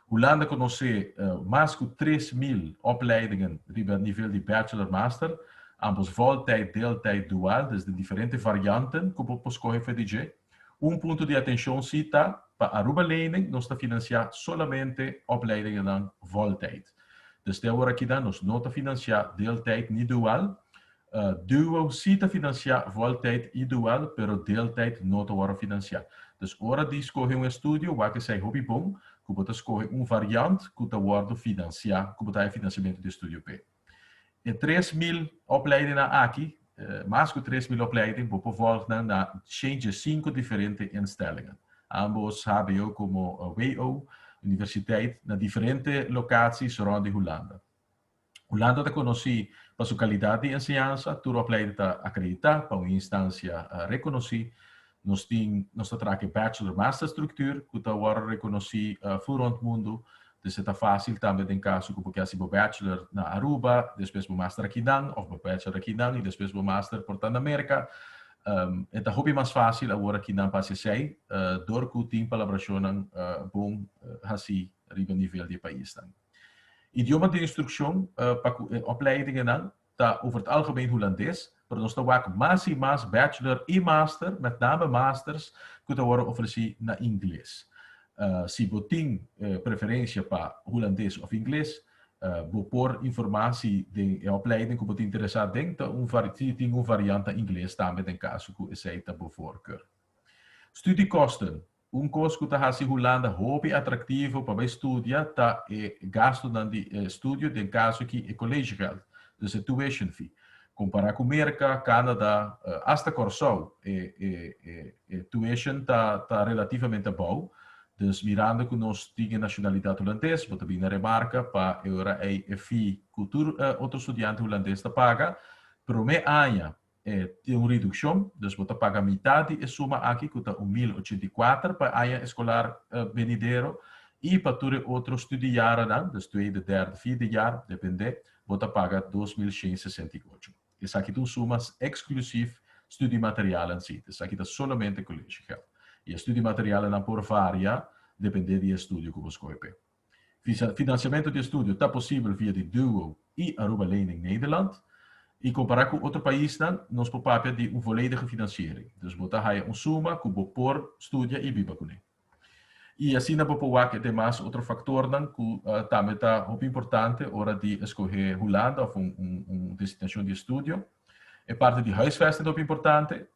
Hulanda konosé mas ku 3000 opleidingen riba nivel di bachelor, master, ambos voltijd, deeltijd, dual, dus den diferente varianten ku bo por skohe for di dje. Un punto di atenshon si ta pa Aruba Lening nos ta finansiá solamente opleidingennan voltijd. Dus te awor akinan nos no ta finansiá deeltijd ni dual. Duo si ta finansiá voltijd i dual, pero deeltijd no ta wòrdu finansiá. Dus ora di skohe un estudio, wak esei hopi bon ku bo ta skohe un variant ku ta wòrdu finansiá, ku bo ta haña finansiamentu di estudio p'e. E 3000 opleidingnan aki, mas ku 3000 opleiding, bo por vòlg nan na 105 diferente instellingen. Ambos hbo komo WO, universiteit, na diferente lokaties rònt di Hulanda. Hulanda ta konosí pa su kalidat di enseñansa, tur opleiding ta akreditá pa un instansia rekonosí. Nos tin, nos ta traha ku e bachelor-master structuur ku ta wòrdu rekonosí ful rònt mundu. Dus e ta fásil tambe den kaso ku bo ke hasi bo bachelor na Aruba, despues bo master akinan, òf bo bachelor akinan i despues bo master por ta na Merka. E ta hopi mas fásil awor akinan pa hasi esei dor ku tin palabrashonnan bon hasí riba nivel di e paisnan. Idioma di instrukshon pa ku e opleidingennan ta over het algemeen Hulandes, pero nos ta wak mas i mas bachelor i master, met name masters, ku ta wòrdu ofresí na ingles. Si bo tin preferensia pa Hulandes òf ingles, bo por informá si den e opleiding ku bo ta interesá den ta un si tin un variant na ingles tambe den kaso ku esei ta bo voorkeur. Studiekosten. Un kos ku ta hasi Hulanda hopi atraktivo pa bai studia ta e gastunan di estudio, den kaso aki e collegegeld, dus e tuition fee. Kompará ku Merka, Kanada, asta Kòrsou e tuition ta relativamente abou. Dus mirando ku nos tin e nashonalidat hulandes, bo ta bini na remarka pa e ora ei e fee ku tur otro studiante hulandes ta paga promé aña E tin un redukshon, dus bo ta paga mitad di e suma aki ku ta 1084 pa aña eskolar benidero i pa tur e otro studiejarennan, dus tweede, derde, vierde jaar, depende, bo ta paga 2168. Esaki ta un suma eksklusif studiematerialen si, esaki ta solamente collegegeld. I e studiematerialennan por varia depende di e studio ku bo skohe p'e. Financiamento di estudio ta posibel via di Duo i Aruba Lening Nederland. I kompará ku otro paisnan, nos por papia di un volledige financiering. Dus bo ta haya un suma ku bo por studia i biba kuné. I asina bo por wak e demas otro faktornan ku tambe ta hopi importante ora di eskohé Hulanda òf un destinashon di estudio. E parti di huisvesting ta hopi importante,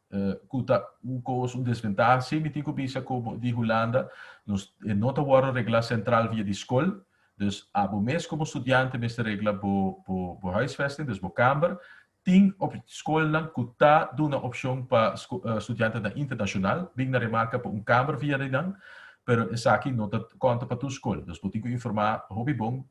ku ta un kos, un desventaha si mi tin ku bisa komo di Hulanda, nos e no ta wòrdu reglá sentral via di skol, dus abo mes komo studiante mester regla bo bo bo huisvesting, dus bo kamber. Tin op skolnan ku ta duna opshon pa studiantenan internashonal bin na remarka pa un kamber via di nan, pero esaki no ta konta pa tur skol. Dus bo tin ku informá hopi bon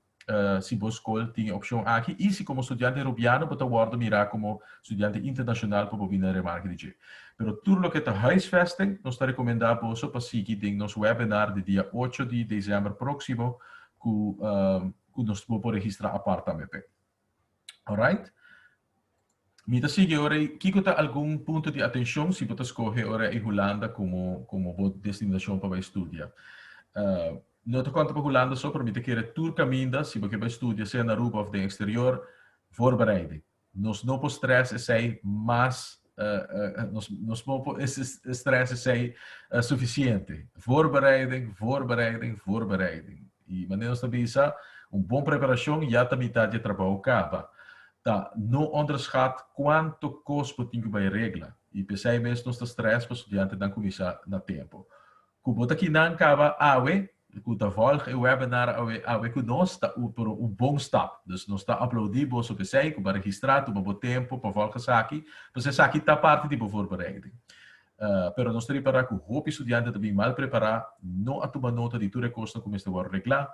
si bo skol tin e opshon aki i si komo studiante Rubiano bo ta wòrdu mirá komo studiante internashonal pa bo bini na remarke di dje. Pero tur loke ta huisvesting nos ta rekomendá boso pa sigui den nos webinar di dia 8 di desèmber próksimo ku ku nos bo por registrá apart tambe p'e. Alright. Mi ta sigui ora ei kiko ta algun punto di atenshon si bo ta skohe ora ei Hulanda komo komo bo destinashon pa bai studia. No ta konta pa Hulanda so, pero mi ta kere tur kaminda si bo ke bai studia sea na Aruba òf den eksterior, voorbereiding. Nos no por stress esei mas. Nos nos no por stress esei sufisiente. Voorbereiding, voorbereiding, voorbereiding. I manera nos ta bisa, un bon preparashon ya ta mitad di e trabou kaba. Ta no onderschat kuantu kos bo tin ku bai regla. I p'esei mes nos ta stress pa studiantenan kuminsá na tempu. Ku bo ta kinan kaba awe, ku ta volg e webinar awe, awe ku nos, ta un pero un bon stap. Dus nos ta aplaudí boso p'esei ku bo a registrá, tuma bo tempu pa volg esaki, pasobra esaki ta parti di bo voorbereiding. Pero nos ta ripará ku hopi studiante ta bin mal prepará, no a tuma nota di tur e kosnan ku mester wòrdu reglá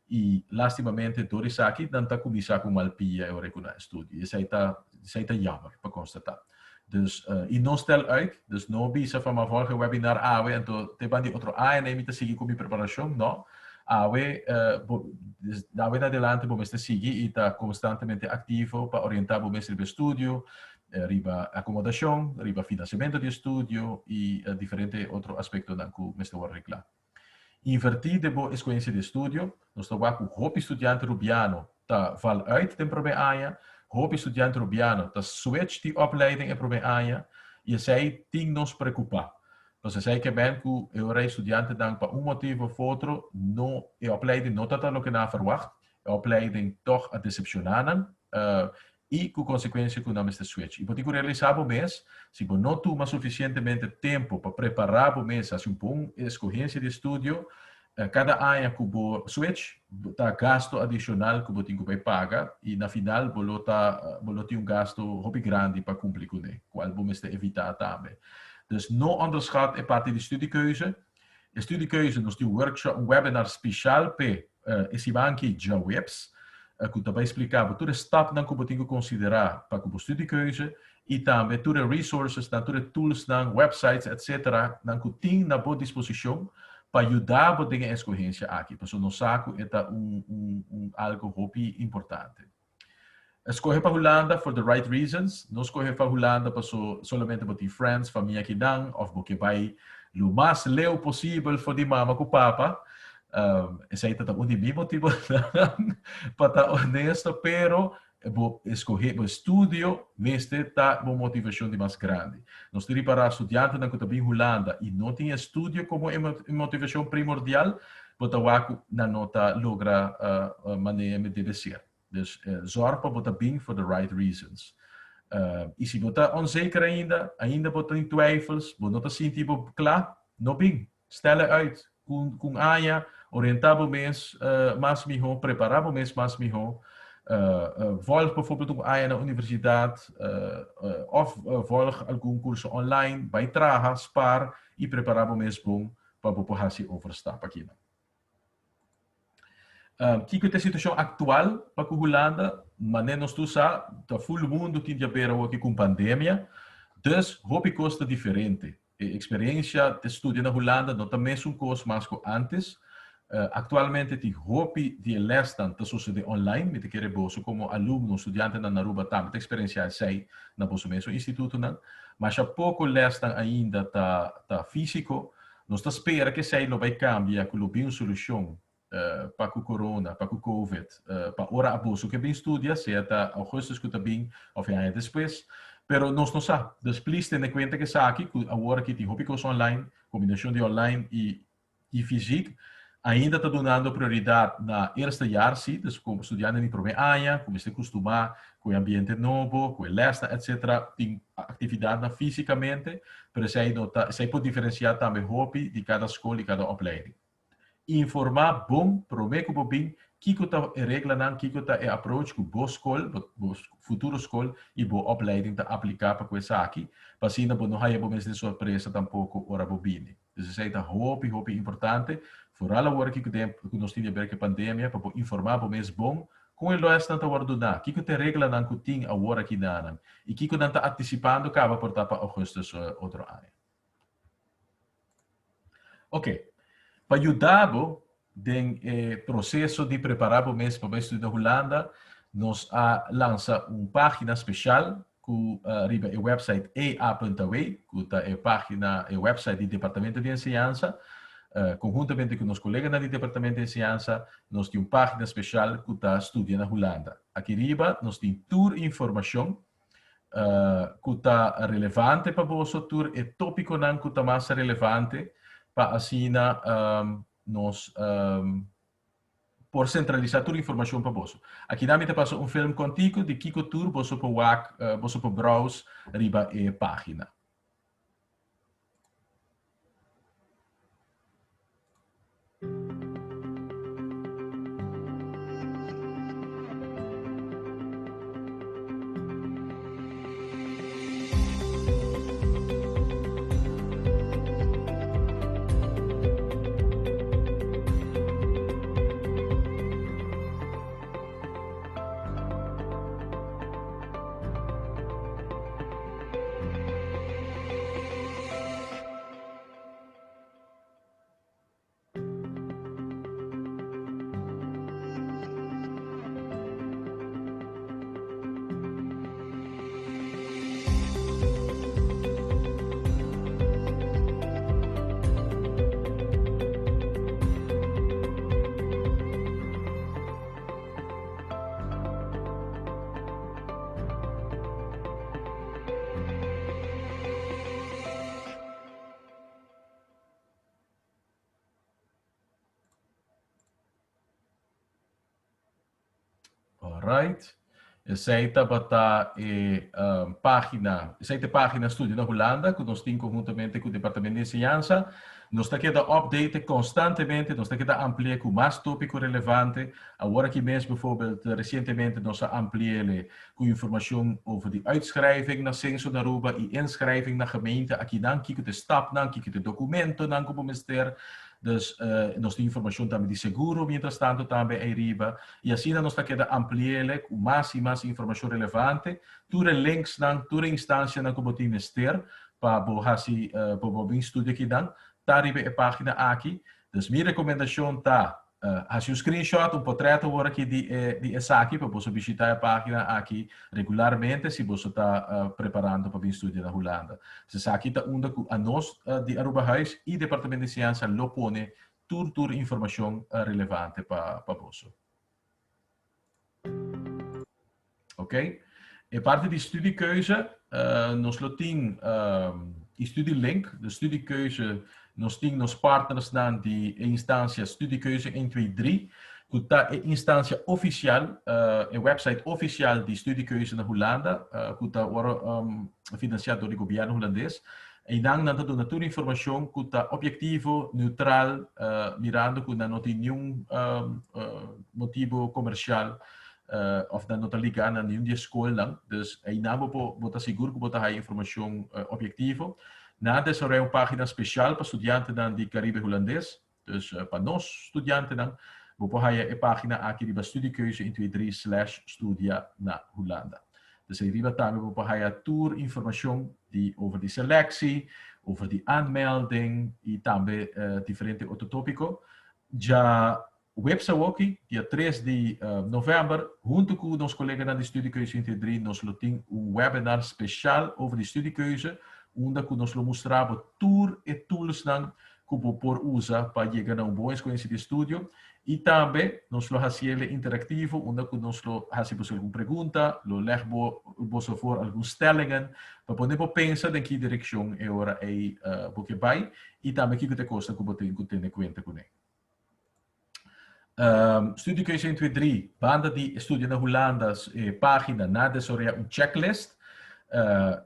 i lastimamente dor esaki nan ta kuminsá ku mal pia e ora ku nan a studia. Esei ta esei ta jammer pa konstatá. Dus i no stel uit, dus no bisa van m'a volg e webinar awe anto te ban di otro aña mi ta sigui ku mi preparashon, no. Awe bo awe na adelante bo mester sigui i ta konstantemente aktivo pa orientá bo mes riba e studio, riba akomodashon, riba finansiamentu di e studio i diferente otro aspektonan ku mester wòrdu reglá. Invertí den bo eskuensia di estudio. Nos ta wak ku hopi studiante rubiano ta val uit den promé aña, hopi studiante rubiano ta switch di opleiding e promé aña i esei tin nos preokupá. Pasobra esei ke men ku e ora e studiantenan pa un motibu òf otro no e opleiding no ta ta loke nan a ferwagt, e opleiding tòg a desepshoná nan i ku konsekuensia ku nan mester switch. I bo tin ku realisá bo mes, si bo no tuma sufisientemente tempu pa prepará bo mes hasi un bon eskohensia di estudio, kada aña ku bo switch ta gasto adishonal ku bo tin ku bai paga i na final bo lo ta bo lo tin un gasto hopi grandi pa kumpli kuné, kual bo mester evitá tambe. Dus no onderschat e parti di studiekeuze. E studiekeuze nos tin un workshop, un webinar spesial p'e e siman aki djaweps ku ta bai splika bo tur e stapnan ku bo tin ku konsiderá pa ku bo studiekeuze i tambe tur e resourcesnan, tur e toolsnan, websites etcetera nan ku tin na bo disposishon pa yuda bo den e eskohensia aki pasobra nos sa ku e ta un un un algu hopi importante. Skohe pa Hulanda for the right reasons. No skohe pa Hulanda paso solamente bo tin friends, famia akinan of bo ke bai lo mas leu posibel for di mama ku papa. Esei ta ta un di mi motibonan pa ta honesto, pero bo eskohe bo estudio mester ta bo motivashon di mas grandi. Nos tin ripará studiantenan ku ta bin Hulanda i no tin estudio komo e motivashon primordial, bo ta wak ku nan no ta logra manera mi debe ser. Dus zorg pa bo ta bin for the right reasons. I si bo ta onzeker ainda, ainda bo tin twijfels, bo no ta sinti bo kla, no bin. Stel e uit. Ku un aña, orientá bo mes mas mihó, prepará bo mes mas mihó. Volg bijvoorbeeld un aña na universidat òf volg algun kurso online, bai traha, spar i prepará bo mes bon pa bo por hasi overstap akinan. Kiko ta e situashon aktual pa ku Hulanda? Manera nos tur sa, ta ful mundu tin di haber awoki ku un pandemia. Dus hopi kos ta diferente. E eksperensia di studia na Hulanda no ta mesun kos mas ku ántes. Aktualmente tin hopi di e lèsnan ta sosodé online. Mi ta kere boso komo alumno, studiantenan na Aruba tambe ta eksperensiá esei na boso mesun institutonan. Masha poko lèsnan ainda ta ta físiko. Nos ta spera ku esei lo bai kambia, ku lo bin un solushon pa ku corona, pa ku covid, pa ora a boso ke bin studia, sea ta augustus ku ta bin òf e aña despues. Pero nos no sa. Dus please tene kuenta ku esaki, ku awor aki tin hopi kos online, kombinashon di online i i fysiek. Ainda ta dunando prioridat na eerste jaar si, dus ku studiante di promé aña ku mester kustumá ku e ambiente nobo, ku e lèsnan etcetera, tin aktividatnan físikamente, pero esei no ta, esei por diferensiá tambe hopi di kada skol i kada opleiding. Informá bon promé ku bo bin kiko ta e reglanan, kiko ta e approach ku bo skol, bo futuro skol i bo opleiding ta apliká pa ku esaki, pa asina bo no haya bo mes den sorpresa tampoko ora bo bini. Dus esei ta hopi hopi importante, foral awor aki ku den ku nos tin di haber ku e pandemia, pa bo informá bo mes bon kon e lèsnan ta wòrdu duná, kiko ta e reglanan ku tin awor aki nanan i kiko nan ta antisipando kaba por ta pa ougùstùs otro aña. Ok, pa yuda bo den e proseso di prepará bo mes pa bai studia na Hulanda, nos a lansa un página speshal ku riba e website ea.aw, ku ta e página, e website di Departamento di Enseñansa. Konhuntamente ku nos koleganan di Departamento di Enseñansa, nos tin un página speshal ku ta Studia na Hulanda. Aki riba nos tin tur informashon. Ku ta relevante pa boso, tur e tópikonan ku ta mas relevante pa asina nos por sentralisá tur informashon pa boso. Akinan mi ta pasa un film kòntiku di kiko tur boso por wak, boso por browse riba e página. Alright. Esei tabata e um, página, esei ta página Studio na Hulanda, ku nos tin konhuntamente ku Departamento di Enseñansa. Nos ta keda update konstantemente, nos ta keda amplia ku mas tópiko relevante. Awor aki mes bijvoorbeeld, resientemente nos a ampliele ku informashon over di uitschrijving na Censo na Aruba i inschrijving na gemeente. Akinan kiko ta e stapnan, kiko ta e dokumentonan ku bo mester. Dus nos tin informashon tambe di seguro mientras tanto tambe ei riba. I asina nos ta keda ampliele ku mas i mas informashon relevante. Tur e linksnan, tur e instansianan ku bo tin mester pa bo hasi pa bo bin studia akinan ta riba e página aki. Dus mi rekomendashon ta Hasi un screenshot, un potret awor aki di e di esaki pa boso bishita e pagina aki regularmente si boso ta preparando pa bin studia na Hulanda. Dus esaki ta unda ku anos di Arubahuis i Departamento di Enseñansa lo pone tur tur informashon relevante pa pa boso. Ok. E parti di studiekeuze, nos lo tin e studielink, de studiekeuze, nos tin nos partnersnan di e instansia Studiekeuze 1, 2, 3, ku ta e instansia ofisial, e website ofisial di studiekeuze na Hulanda, ku ta wòrdu finansiá dor di gobièrnu hulandes. Einan nan ta duna tur informashon ku ta objektivo, neutral, mirando ku nan no tin niun motibu komersial òf nan no ta ligá na niun di e skolnan. Dus einan bo por bo ta sigur ku bo ta haya informashon objektivo. Nan a desaroyá un página spesial pa studiantenan di Karibe Hulandes. Dus pa nos studiantenan, bo por haya e página aki riba studiekeuze 1 2 3 slash studia na Hulanda. Dus ei riba tambe bo por haya tur informashon di over di selectie, over di aanmelding i tambe diferente otro tópiko. Dja webs awoki, dia 3 di novèmber, huntu ku nos koleganan di Studiekeuze 1 2 3 nos lo tin un webinar speshal over di studiekeuze, unda ku nos lo mustra bo tur e toolsnan ku bo por usa pa yega na un bon eskuensia di estudio i tambe nos lo hasiel interaktivo unda ku nos lo hasi boso algun pregunta, lo lèg bo boso for algun stellingen pa pone bo pensa den ki direkshon e ora ei bo ke bai i tambe kiko ta e kosnan ku bo tin ku tene kuenta kuné. Studiekeuze 1, 2, 3, banda di estudio na Hulanda e página na desaroyá un checklist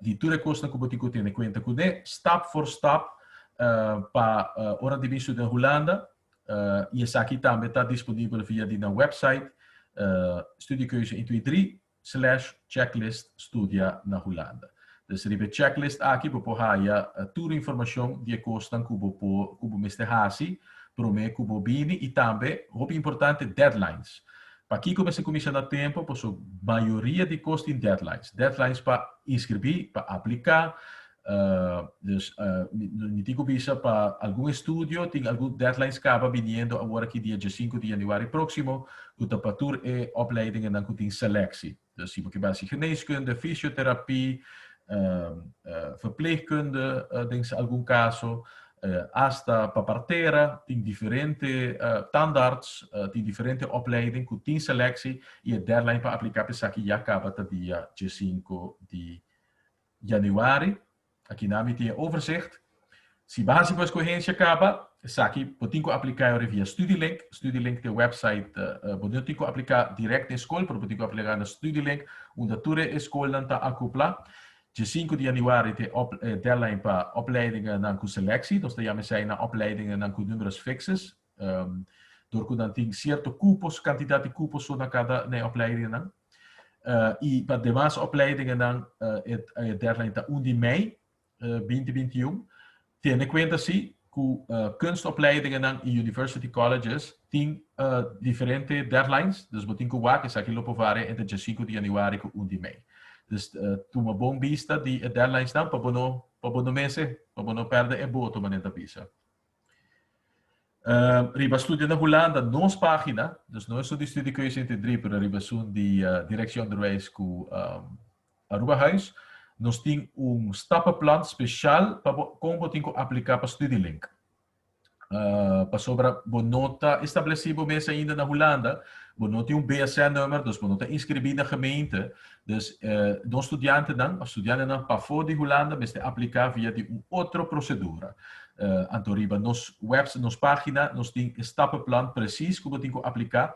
di tur e kosnan ku bo tin ku tene kuenta kuné, stap for stap pa ora di bin studia na Hulanda i esaki tambe ta disponibel via di nan website studiekeuze 1, 2, 3 slash checklist studia na Hulanda. Dus riba e checklist aki bo por haya tur informashon di e kosnan ku bo por ku bo mester hasi promé ku bo bini i tambe, hopi importante, deadlines. Pakiko mester kuminsá na tempu? Pasobra mayoria di kos tin deadlines. Deadlines pa inskribí, pa apliká, Dus mi tin ku bisa pa algun estudio tin algun deadlines kaba biniendo awor aki dia diesinku di januari próksimo ku ta pa tur e opleidingennan ku tin seleksie. Dus si bo ke bai hasi geneeskunde, fisioterapie, verpleegkunde den algun kaso, asta pa partera tin diferente tandarts, tin diferente opleiding ku tin seleksie i e deadline pa apliká pa esaki ya kaba ta dia diesinku di. januari. Aki na mi tin e overzicht. Si bo hasi bo escogencia caba, esaki bo tin cu aplica ora via Studielink. Studielink ta e website, bo no tin cu aplica direct na e scol, pero bo tin cu aplica na Studielink, unda tur e scolnan ta acopla. Dje sinku di januari ta e deadline pa opleidingennan cu selectie. Nos ta yama esei nan opleidingennan cu numerus fixus, dor cu nan tin cierto cupos, cantidad di cupos so na cada na e opleidingennan. Y pa demas opleidingennan e deadline ta un di mei 2021. Tene cuenta si cu kunstopleidingennan y university colleges tin diferente deadlines, dus bo tin cu wak esaki lo por varia entre dje sinku di januari cu un di mei. Dus tuma bon bista di e deadlinesnan pa bo no pa bo no mese, pa bo no perde e boto manera ta bisa. Riba studia na Hulanda nos pagina, dus no esun di Studiekeuze 123 pero riba esun di Directie Onderwijs cu Arubahuis, nos tin un stappenplan special pa bo con bo tin cu aplica pa Studielink. Pasobra bo no ta estableci bo mes ainda na Hulanda, bo no tin un BSN-nummer, dus bo no ta inscribi na gemeente. Dus nos studiantenan of studiantenan pafó di Hulanda mester aplica via di un otro procedura. Anto riba nos website, nos pagina, nos tin e stappenplan precies cu bo tin cu aplica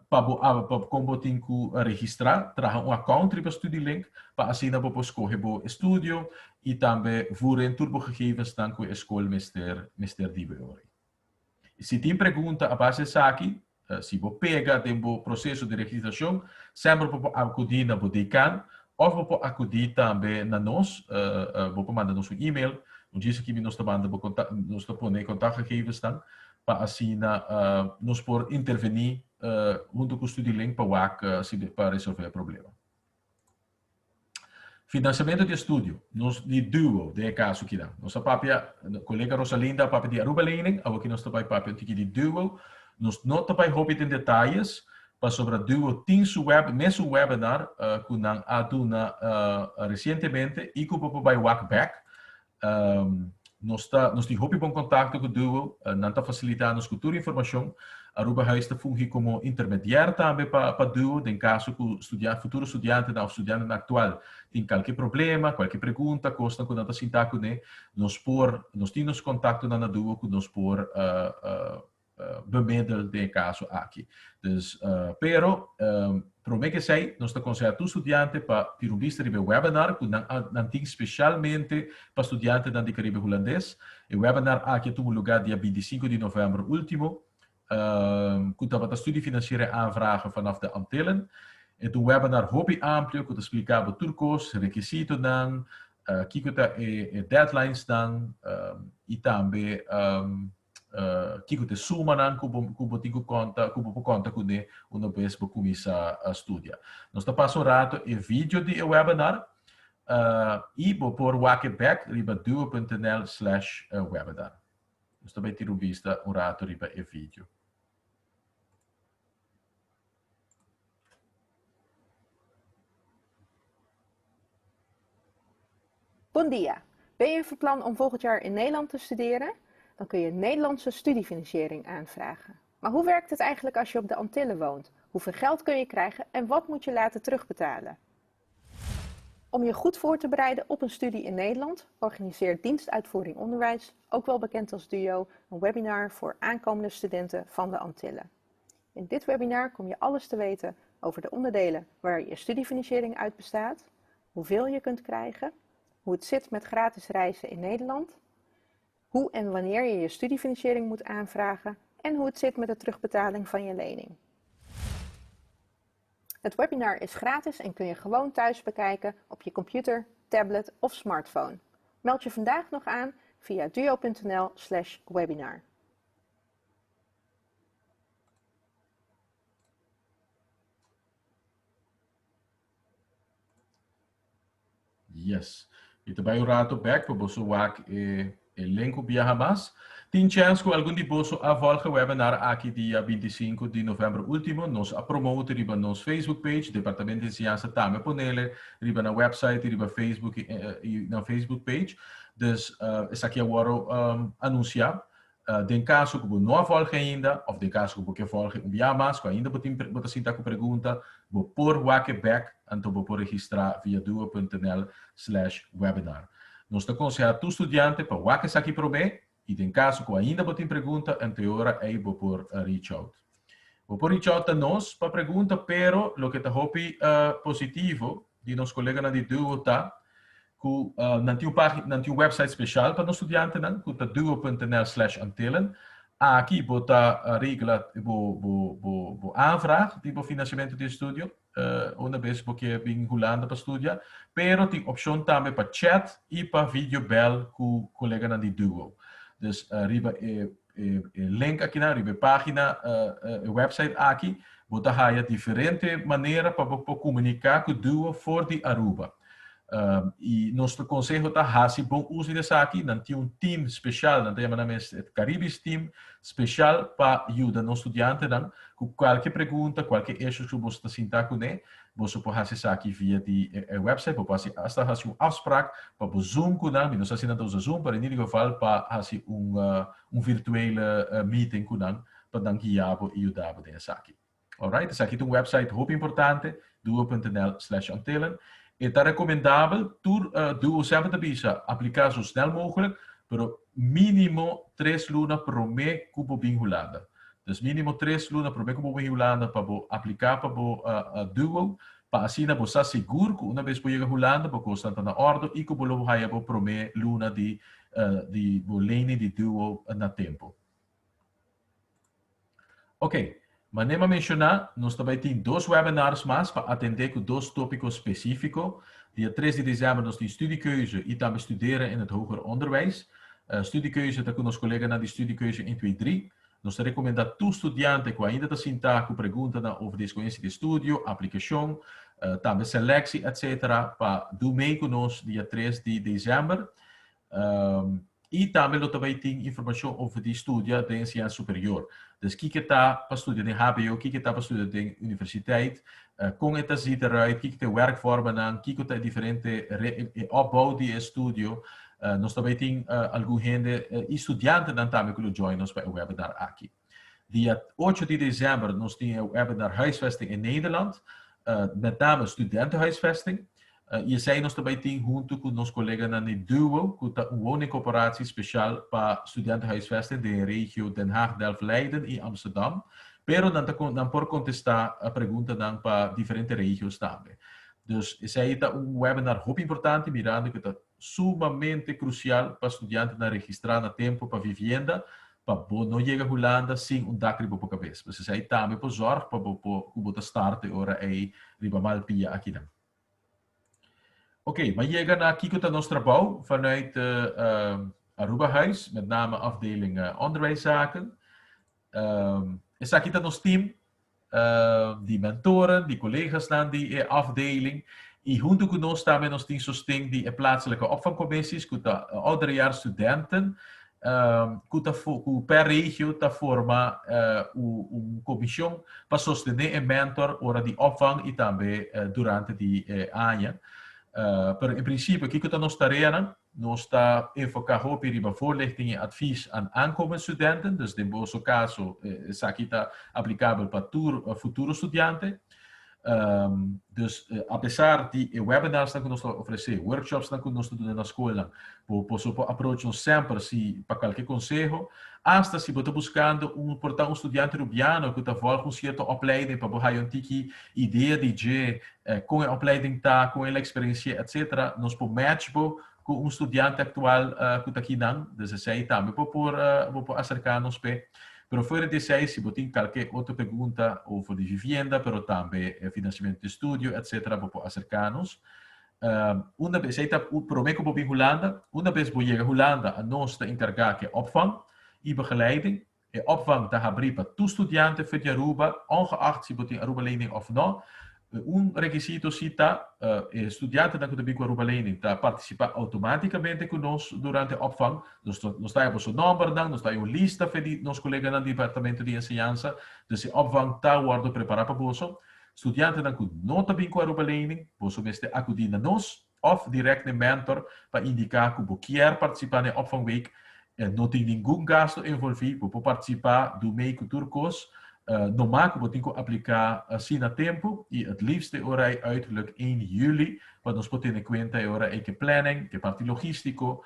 pa bo pa kon bo tin ku registrá, traha un account riba Studielink pa asina bo por skohe bo estudio i tambe voer in tur bo gegevensnan ku e skol mester mester di bo e ora ei. Si tin pregunta a base esaki, si bo pega den bo proseso di registrashon, semper bo por akudí na bo dekan òf bo por akudí tambe na nos, bo por manda nos un email, un djis aki nos ta manda bo nos ta pone e kontaktgegevensnan pa asina nos por intervení hunto ku Studielink pa wak si pa resolvé e problema. Finansiamentu di estudio, nos di duo den e kaso kinan. Nos a papia, kolega Rosalinda a papia di Aruba Lening, awoki nos ta bai papia un tiki di duo. Nos no ta bai hopi den detayes, pasobra duo tin su web, mesun webinar ku nan a duna resientemente i ku bo por bai wak bek. Nos ta nos tin hopi bon kontakto ku Duo, nan ta fasilitá nos ku tur informashon. Arubahuis ta fungi komo intermediair tambe pa pa Duo den kaso ku studia futuro studiantenan òf studiantenan aktual tin kalke problema, kualke pregunta, kosnan ku nan ta sinta kuné, nos por nos tin nos kontaktonan na Duo ku nos por bemiddel den e kaso aki. Dus, pero, promé ku esei, nos ta konsehá tur studiante pa tira un bista riba e webinar ku nan a nan tin spesialmente pa studiantenan di Karibe Hulandes. E webinar aki a tuma lugá dia 25 di novèmber último, ku tabata Studiefinanciering aanvragen vanaf de Antillen. E ta un webinar hopi amplio ku ta splika bo tur kos, rekisitonan, kiko ta e deadlinesnan i tambe Kiko ta e sumanan ku bo ku bo tin ku konta ku bo por konta kuné una bes bo kuminsá studia. Nos ta pasa un rato e video di e webinar i bo por wak e bèk riba duo.nl slash webinar. Nos ta bai tira un bista un rato riba e video. Bon dia. Ben je van plan om volgend jaar in Nederland te studeren? Dan kun je Nederlandse studiefinanciering aanvragen. Maar hoe werkt het eigenlijk als je op de Antillen woont? Hoeveel geld kun je krijgen en wat moet je laten terugbetalen? Om je goed voor te bereiden op een studie in Nederland, organiseert Dienst Uitvoering Onderwijs, ook wel bekend als DUO, een webinar voor aankomende studenten van de Antillen. In dit webinar kom je alles te weten over de onderdelen waar je studiefinanciering uit bestaat, hoeveel je kunt krijgen, hoe het zit met gratis reizen in Nederland, hoe en wanneer je je studiefinanciering moet aanvragen en hoe het zit met de terugbetaling van je lening. Het webinar is gratis en kun je gewoon thuis bekijken op je computer, tablet of smartphone. Meld je vandaag nog aan via duo.nl/webinar. Yes. Mi ta bai un rato bek pa boso wak e e link ku biaha mas. Tin chèns ku algun di boso a volg e webinar aki dia 25 di novèmber último. Nos a promote riba nos Facebook page, Departamento di Enseñansa tambe a ponele riba nan website i riba Facebook i nan Facebook page. Dus esaki a wòrdu anunsiá. Den kaso ku bo no a volg ainda, òf den kaso ku bo ke volg un bia mas, ku ainda bo tin bo ta sinta ku pregunta, bo por wak e bèk, anto bo por registrá via duo.nl/webinar. Nos ta konsehá tur studiante pa wak esaki promé, i den kaso ku ainda bo tin pregunta, anto e ora ei bo por reach out. Bo por reach out ta nos pa pregunta, pero loke ta hopi positivo di nos koleganan di Duo ta ku nan tin un pagina, nan tin un website spesial pa nos studiantenan ku ta duo.nl/antillen. Aki bo ta regla bo bo bo bo aanvraag di bo finansiamentu di estudio una bes bo ke bin Hulanda pa studia, pero tin opshon tambe pa chat i pa videobel ku koleganan di Duo. Dus riba e e link akinan, riba e pagina, e website aki, bo ta haya diferente manera pa bo por komuniká ku Duo for di Aruba. I nos konseho ta hasi bon uso di esaki. Nan tin un team spesial, nan ta yama nan mes het Caribisch team, spesial pa yuda nos studiantenan ku kualke pregunta, kualke issues ku boso ta sinta kuné. Boso por hasi esaki via di e website, bo por hasi hasta hasi un afspraak pa bo zoom ku nan, mi no sa si nan ta usa zoom, pero in ieder geval pa hasi un un virtuele meeting ku nan pa nan guia bo i yuda bo den esaki. Alright, esaki ta un website hopi importante, duo.nl/antillen. E ta rekomendabel, tur Duo semper ta bisa apliká zo snel mogelijk, pero mínimo 3 luna promé ku bo bin Hulanda. Dus mínimo 3 luna promé ku bo bin Hulanda pa bo apliká pa bo Duo, pa asina bo sa sigur ku una bes bo yega Hulanda bo kosnan ta na òrdu i ku bo lo haya bo promé luna di bo lening di Duo na tempu. Ok, manera mi a menshoná, nos ta bai tin dos webinars mas pa atendé ku dos tópiko spesífiko. Dia 3 di desèmber nos tin studiekeuze i tambe studeren in het hoger onderwijs. Studiekeuze ta ku nos koleganan di Studiekeuze 1, 2, 3. Nos ta rekomendá tur studiante ku ainda ta sintá ku preguntanan over di eskohensia di estudio, aplikashon, tambe seleksi, etc. Pa do mee ku nos dia 3 di desèmber. I tambe lo ta bai tin informashon over di studia den enseñansa superior. Dus kiko ta pa studia den HBO, kiko ta pa studia den universiteit, kon e ta ziet eruit, kiko ta e werkvormennan, kiko ta e diferente e opbouw di e estudio. Nos ta bai tin algun hende i studiantenan tambe ku lo join nos pa e webinar aki. Dia 8 di desèmber nos tin e webinar Huisvesting in Nederland, met name studentenhuisvesting. I esei nos ta bai tin huntu ku nos koleganan di DUO, ku ta un woningcorporatie spesial pa studentenhuisvesting den e regio Den Haag, Delft, Leiden i Amsterdam. Pero nan ta nan por kontestá preguntanan pa diferente regios tambe. Dus esei ta un webinar hopi importante mirando ku ta sumamente krusial pa studiantenan registrá na tempu pa vivienda pa bo no yega Hulanda sin un dak riba bo kabes. Pues esei tambe por zòrg pa bo por ku bo ta start e ora ei riba mal pia akinan. Ok, m'a yega na kiko ta nos trabou vanuit Aruba Huis, met name afdeling onderwijszaken. Esaki ta nos team di mentoren, di collega's di e afdeling. I huntu ku nos tambe nos tin sosten di e plaatselijke opvangcommissies, ku ta ouderejaarsstudenten, ku ta ku per regio ta forma un komishon pa sostené e mentor ora di opvang i tambe durante di aña. Pero en prinsipio, kiko ta nos tareanan? Nos ta enfoká hopi riba voorlichting i advies aan aankomende studenten, dus den boso kaso esaki ta aplikabel pa tur futuro studiante. Dus apesar di e webinarsnan ku nos ta ofresé, workshopsnan ku nos ta duna na skolnan, bo boso por approach nos semper si pa kualke konseho. Asta si bo ta buskando un por ta un studiante rubiano ku ta volg un sierto opleiding pa bo haya un tiki idea di dje kon e opleiding ta, kon el a eksperensi'é, etcetera, nos por match bo ku un studiante aktual ku ta akinan. Dus esei tambe bo por bo por aserká nos p'e. Pero fuera di esei, si bo tin kalke otro pregunta over di vivienda, pero tambe finansiamentu di estudio, etcetera, bo por aserká nos. Una bes, esei ta promé ku bo bin Hulanda. Una bes bo yega Hulanda, anos ta enkargá ku e opvang i begeleiding. E opvang ta habrí pa tur studiante for di Aruba, ongeacht si bo tin Aruba lening òf nò. Un rekisito si ta e studiantenan ku ta bin ku Aruba lening ta partisipá outomátikamente ku nos durante e opvang. Nos nos ta haya boso nòmbernan, nos ta haya un lista for di nos koleganan di departamento di enseñansa. Dus e opvang ta wòrdu prepará pa boso. Studiantenan ku no ta bin ku Aruba lening, boso mester akudí na nos òf dirèkt na e mentor pa indiká ku bo kier partisipá na e opvangweek. No tin ningun gasto envolvi, bo por participa, do mee cu tur cos. No mas cu bo tin cu aplica asina na tempo y het liefst e ora ey uiterlijk 1 juli, pa nos por tene cuenta e ora ey cu planning, cu parti logistico,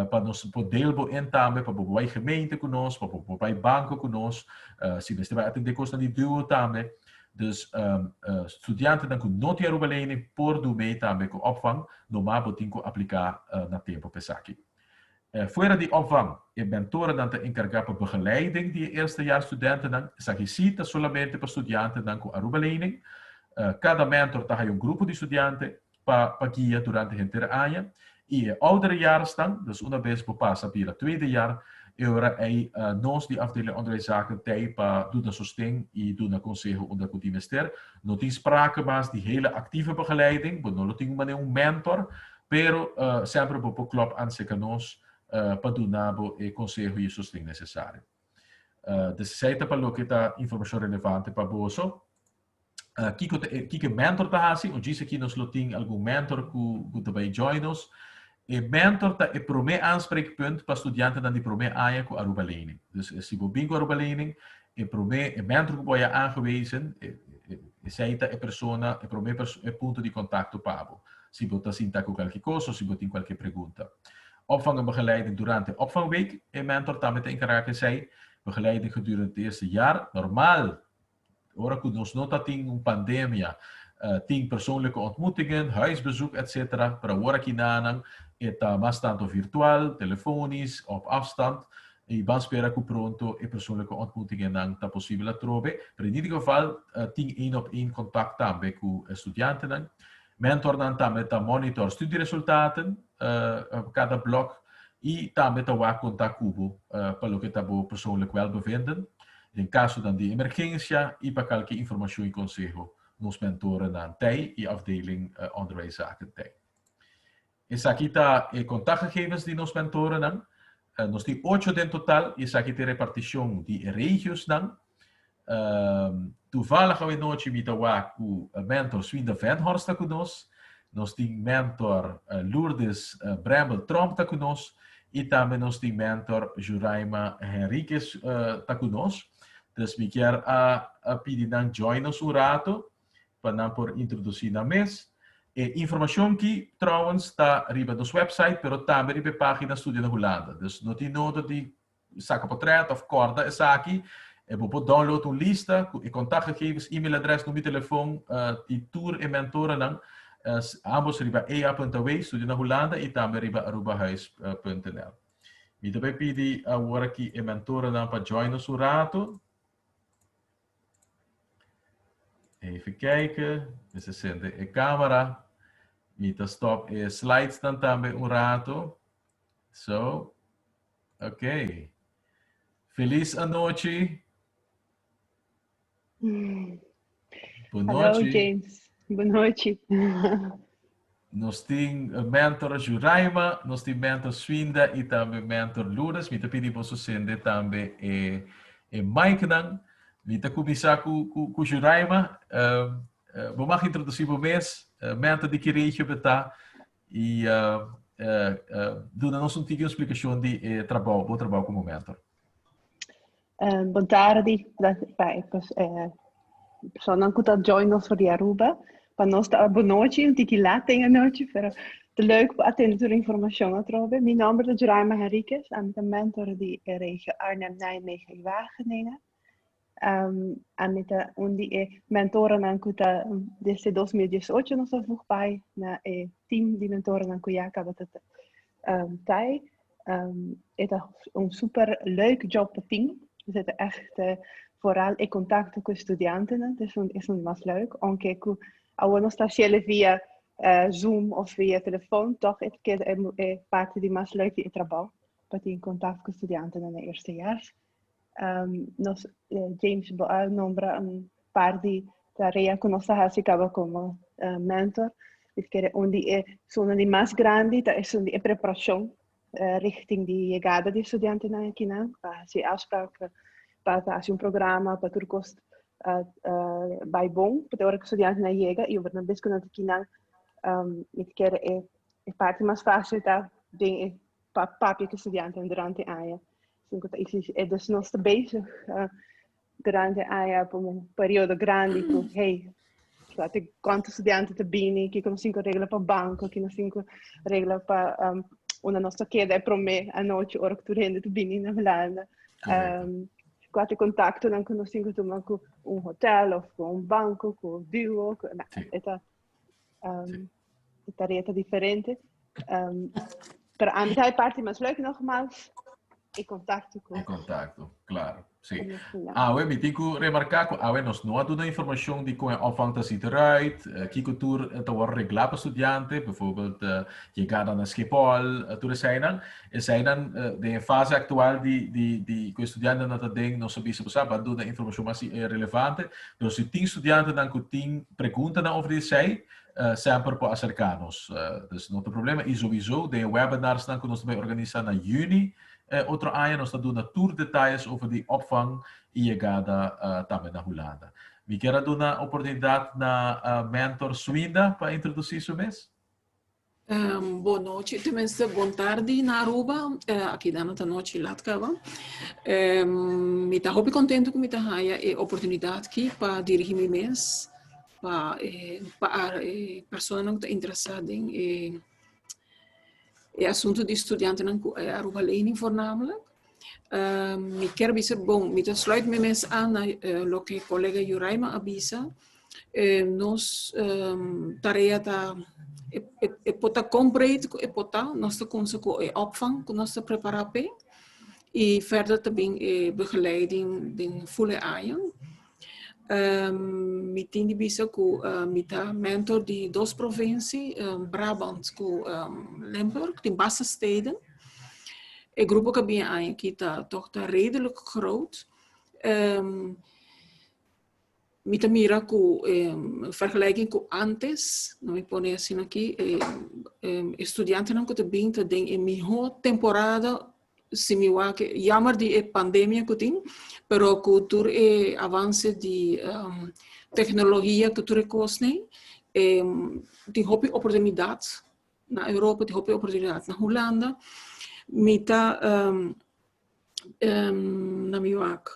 pa nos por deel bo in tambe, pa bo bay gemeente cu nos, pa bo bay banco cu nos, si mester bay atende cosnan di duo tambe. Dus studiantenan cu no tin Aruba Lening por do mee tambe cu opvang, no mas bo tin cu aplica na tempo pa esaki. Fuera di opvang, e mentorennan ta enkargá pa begeleiding di e eerstejaars studentennan. Esaki sí ta solamente pa studiantenan ku Aruba Lening. Kada mentor ta haya un grupo di studiante pa guia durante henter aña. I e ouderejaarsnan, dus una bes bo pasa bira tweede jaar, e ora ei nos di afdeling onderwijszaken t'ei pa duna sosten i duna konseho unda ku tin mester. No tin sprake mas di hele aktive begeleiding, bo no lo tin manera un mentor, Pero semper bo por klop aan cerca nos pa duna bo e conseho y e sosten necesario. Dus esey ta pa loke ta informacion relevante pa boso. Kiko ta e, kiko e mentor ta haci? Un djis aki nos lo tin algun mentor cu ta bay join nos. E mentor ta e prome aanspreekpunt pa studiantenan di prome aña cu Aruba Lening. Dus si bo bin cu Aruba Lening, e prome, e mentor cu bo haya aangewezen, esey ta e persona, e prome e punto di contacto pa bo. Si bo ta sinta cu cualke cos of si bo tin cualke pregunta. Opvang en begeleiding durante opvangweek, e mentor tambe ta encarga cu esey. Begeleiding gedurende het eerste jaar. Normaal, ora cu nos no ta tin un pandemia, tin persoonlijke ontmoetingen, huisbezoek, etcetera. Pero awor aki nanan e ta mas tanto virtual, telefonisch, op afstand. I ban spera ku pronto e persoonlijke ontmoetingennan ta posibel atrobe. Pero in ieder geval tin één op één kontakt tambe ku e studiantenan. Mentornan tambe ta monitor studieresultaten kada blok i tambe ta wak konta ku bo pa loke ta bo persoonlijk welbevinden. Den kasonan di emergensia i pa kalke informashon i konseho nos mentorennan tei i afdeling onderwijszaken tei. Esaki ta e kontaktgegevens di nos mentorennan. Nos tin ocho den total i esaki ta e repartishon di e regiosnan. Toevallig awe nochi mi ta wak ku mentor Swinda Venhorst ta ku nos. Nos tin mentor Lourdes Brembel Tromp ta ku nos i tambe nos tin mentor Juraima Henriquez ta ku nos. Dus mi kier a pidi nan join nos un rato pa nan por introduci nan mes. E informacion ki trouwens ta riba nos website, pero tambe riba e pagina Studia na Hulanda. Dus no tin nodo di saca potret of corda esaki. E bo por download un lista cu e contactgegevens, e-mailadres, numero di telefon di tur e mentorennan. Ambos riba ea.aw, Studia na Hulanda, y tambe riba arubahuis.nl. Mi ta bay pidi awor aki e mentorennan pa join nos un rato. Even kijken. Mester sende e camera. Mi ta stop e slides dan tambe un rato. So, ok. Feliz anochi. Boa Hallo James, boa noite. Nos tin mentor Juraima, nos tin mentor Swinda y tambe mentor Lourdes. Mi ta pidi boso sende tambe e, e micnan. Mi ta cuminsa cu, cu, cu Juraima. Uh, bo mag introduci bo mes, mentor di ki regio bo ta y uh, uh, duna nos un tiki un explicacion di e trabou, bo trabou como mentor. Bon tardi, pa e personanan ku ta join nos for di Aruba. Pa nos ta bon nochi, un tiki lat den anochi, pero ta leuk pa atende tur informashon atrobe. Mi nomber ta Juraima Henriquez, ami ta mentor di e regio Arnhem, Nijmegen i Wageningen. Ami ta un di e mentorennan ku ta desde 2018 nos a voeg bai na e team di mentorennan ku ya kaba ta tai. E ta un super leuk job pa tin. Dus e ta echt vooral e contacto cu studiantenan es un es un mas leuk. Aunke cu awor nos ta haciele via Zoom of via telefoon, toch e keda e e parti di mas leuk di e trabou pa tin contact cu studiantenan na eerstejaars. Nos James bo a nombra un par di tarea cu nos ta haci caba como mentor. Mi ta kere un di e esunnan di mas grandi ta esun di e preparacion richting di yegada di studiantenan akinan pa haci afspraak, pa haci un programa pa tur cos bay bon pa te ora cu studiantenan yega y ora nan bes cu nan ta akinan mi ta kere e parti mas facil ta den e. pa papia ku studiantenan durante aña. Sin ku ta e dus nos ta bezig durante aña pa un periodo grandi ku hey, laat kuantu studiante ta bini, kiko nos tin ku regla pa banko, kiko nos tin ku regla pa unda nos ta keda e promé anochi ora ku tur hende ta bini na Hulanda. Kua ta e kontaktonan ku nos tin ku tuma ku un hotel òf ku un banko, ku duo, ku, na, e ta e tarea ta diferente. Pero ami ta e parti mas leuk nogmaals, e kontakto ku. E kontakto, klaro. Sí. Awe mi tin ku remarká ku awe nos no a duna informashon di kon e opvang ta ziet eruit, kiko tur ta wòrdu reglá pa studiante, bijvoorbeeld yegada na Schiphol, tur eseinan. Eseinan den e fase aktual di di di ku e studiantenan ta den nos a bisa bo sa, bo a duna informashon mas relevante. Pero si tin studiantenan ku tin preguntanan over di esei, semper por aserká nos. Dus no ta problema. I sowieso den e webinarsnan ku nos ta bai organisá na yüni otro aña nos ta duna tur detayes over di opvang i yegada tambe na Hulanda. Mi kier a duna oportunidat na mentor Swinda pa introdusí su mes. Bon nochi, tenminste bon tardi na Aruba. Aki dan ta nochi lat kaba. Mi ta hopi kontentu ku mi ta haya e oportunidat aki pa dirigí mi mes pa pa e personanan ku ta interesá den e e asuntu di studiantenan ku e Aruba Lening voornamelijk. Mi kier bisa bon, mi ta sluit mi mes aan na loke kolega Juraima a bisa. Nos tarea ta e por ta kon breed ku e por ta, nos ta kumsa ku e opvang ku nos ta prepará p'e i verder ta bin e begeleiding den ful e aña. Mi tin di bisa ku mi ta mentor di dos provinsi, Brabant ku Limburg, tin basta steden. E grupo ku a bin e aña aki ta tòg ta redelijk groot. Mi ta mira ku vergelijking ku antes, no mi pone asina aki, e studiantenan ku ta bin ta den e mihó temporada si mi wak, jammer di e pandemia ku tin, pero ku tur e avance di teknologia ku tur e kosnan, tin hopi oportunidat na Europa, tin hopi oportunidat na Hulanda. Mi ta na mi wak.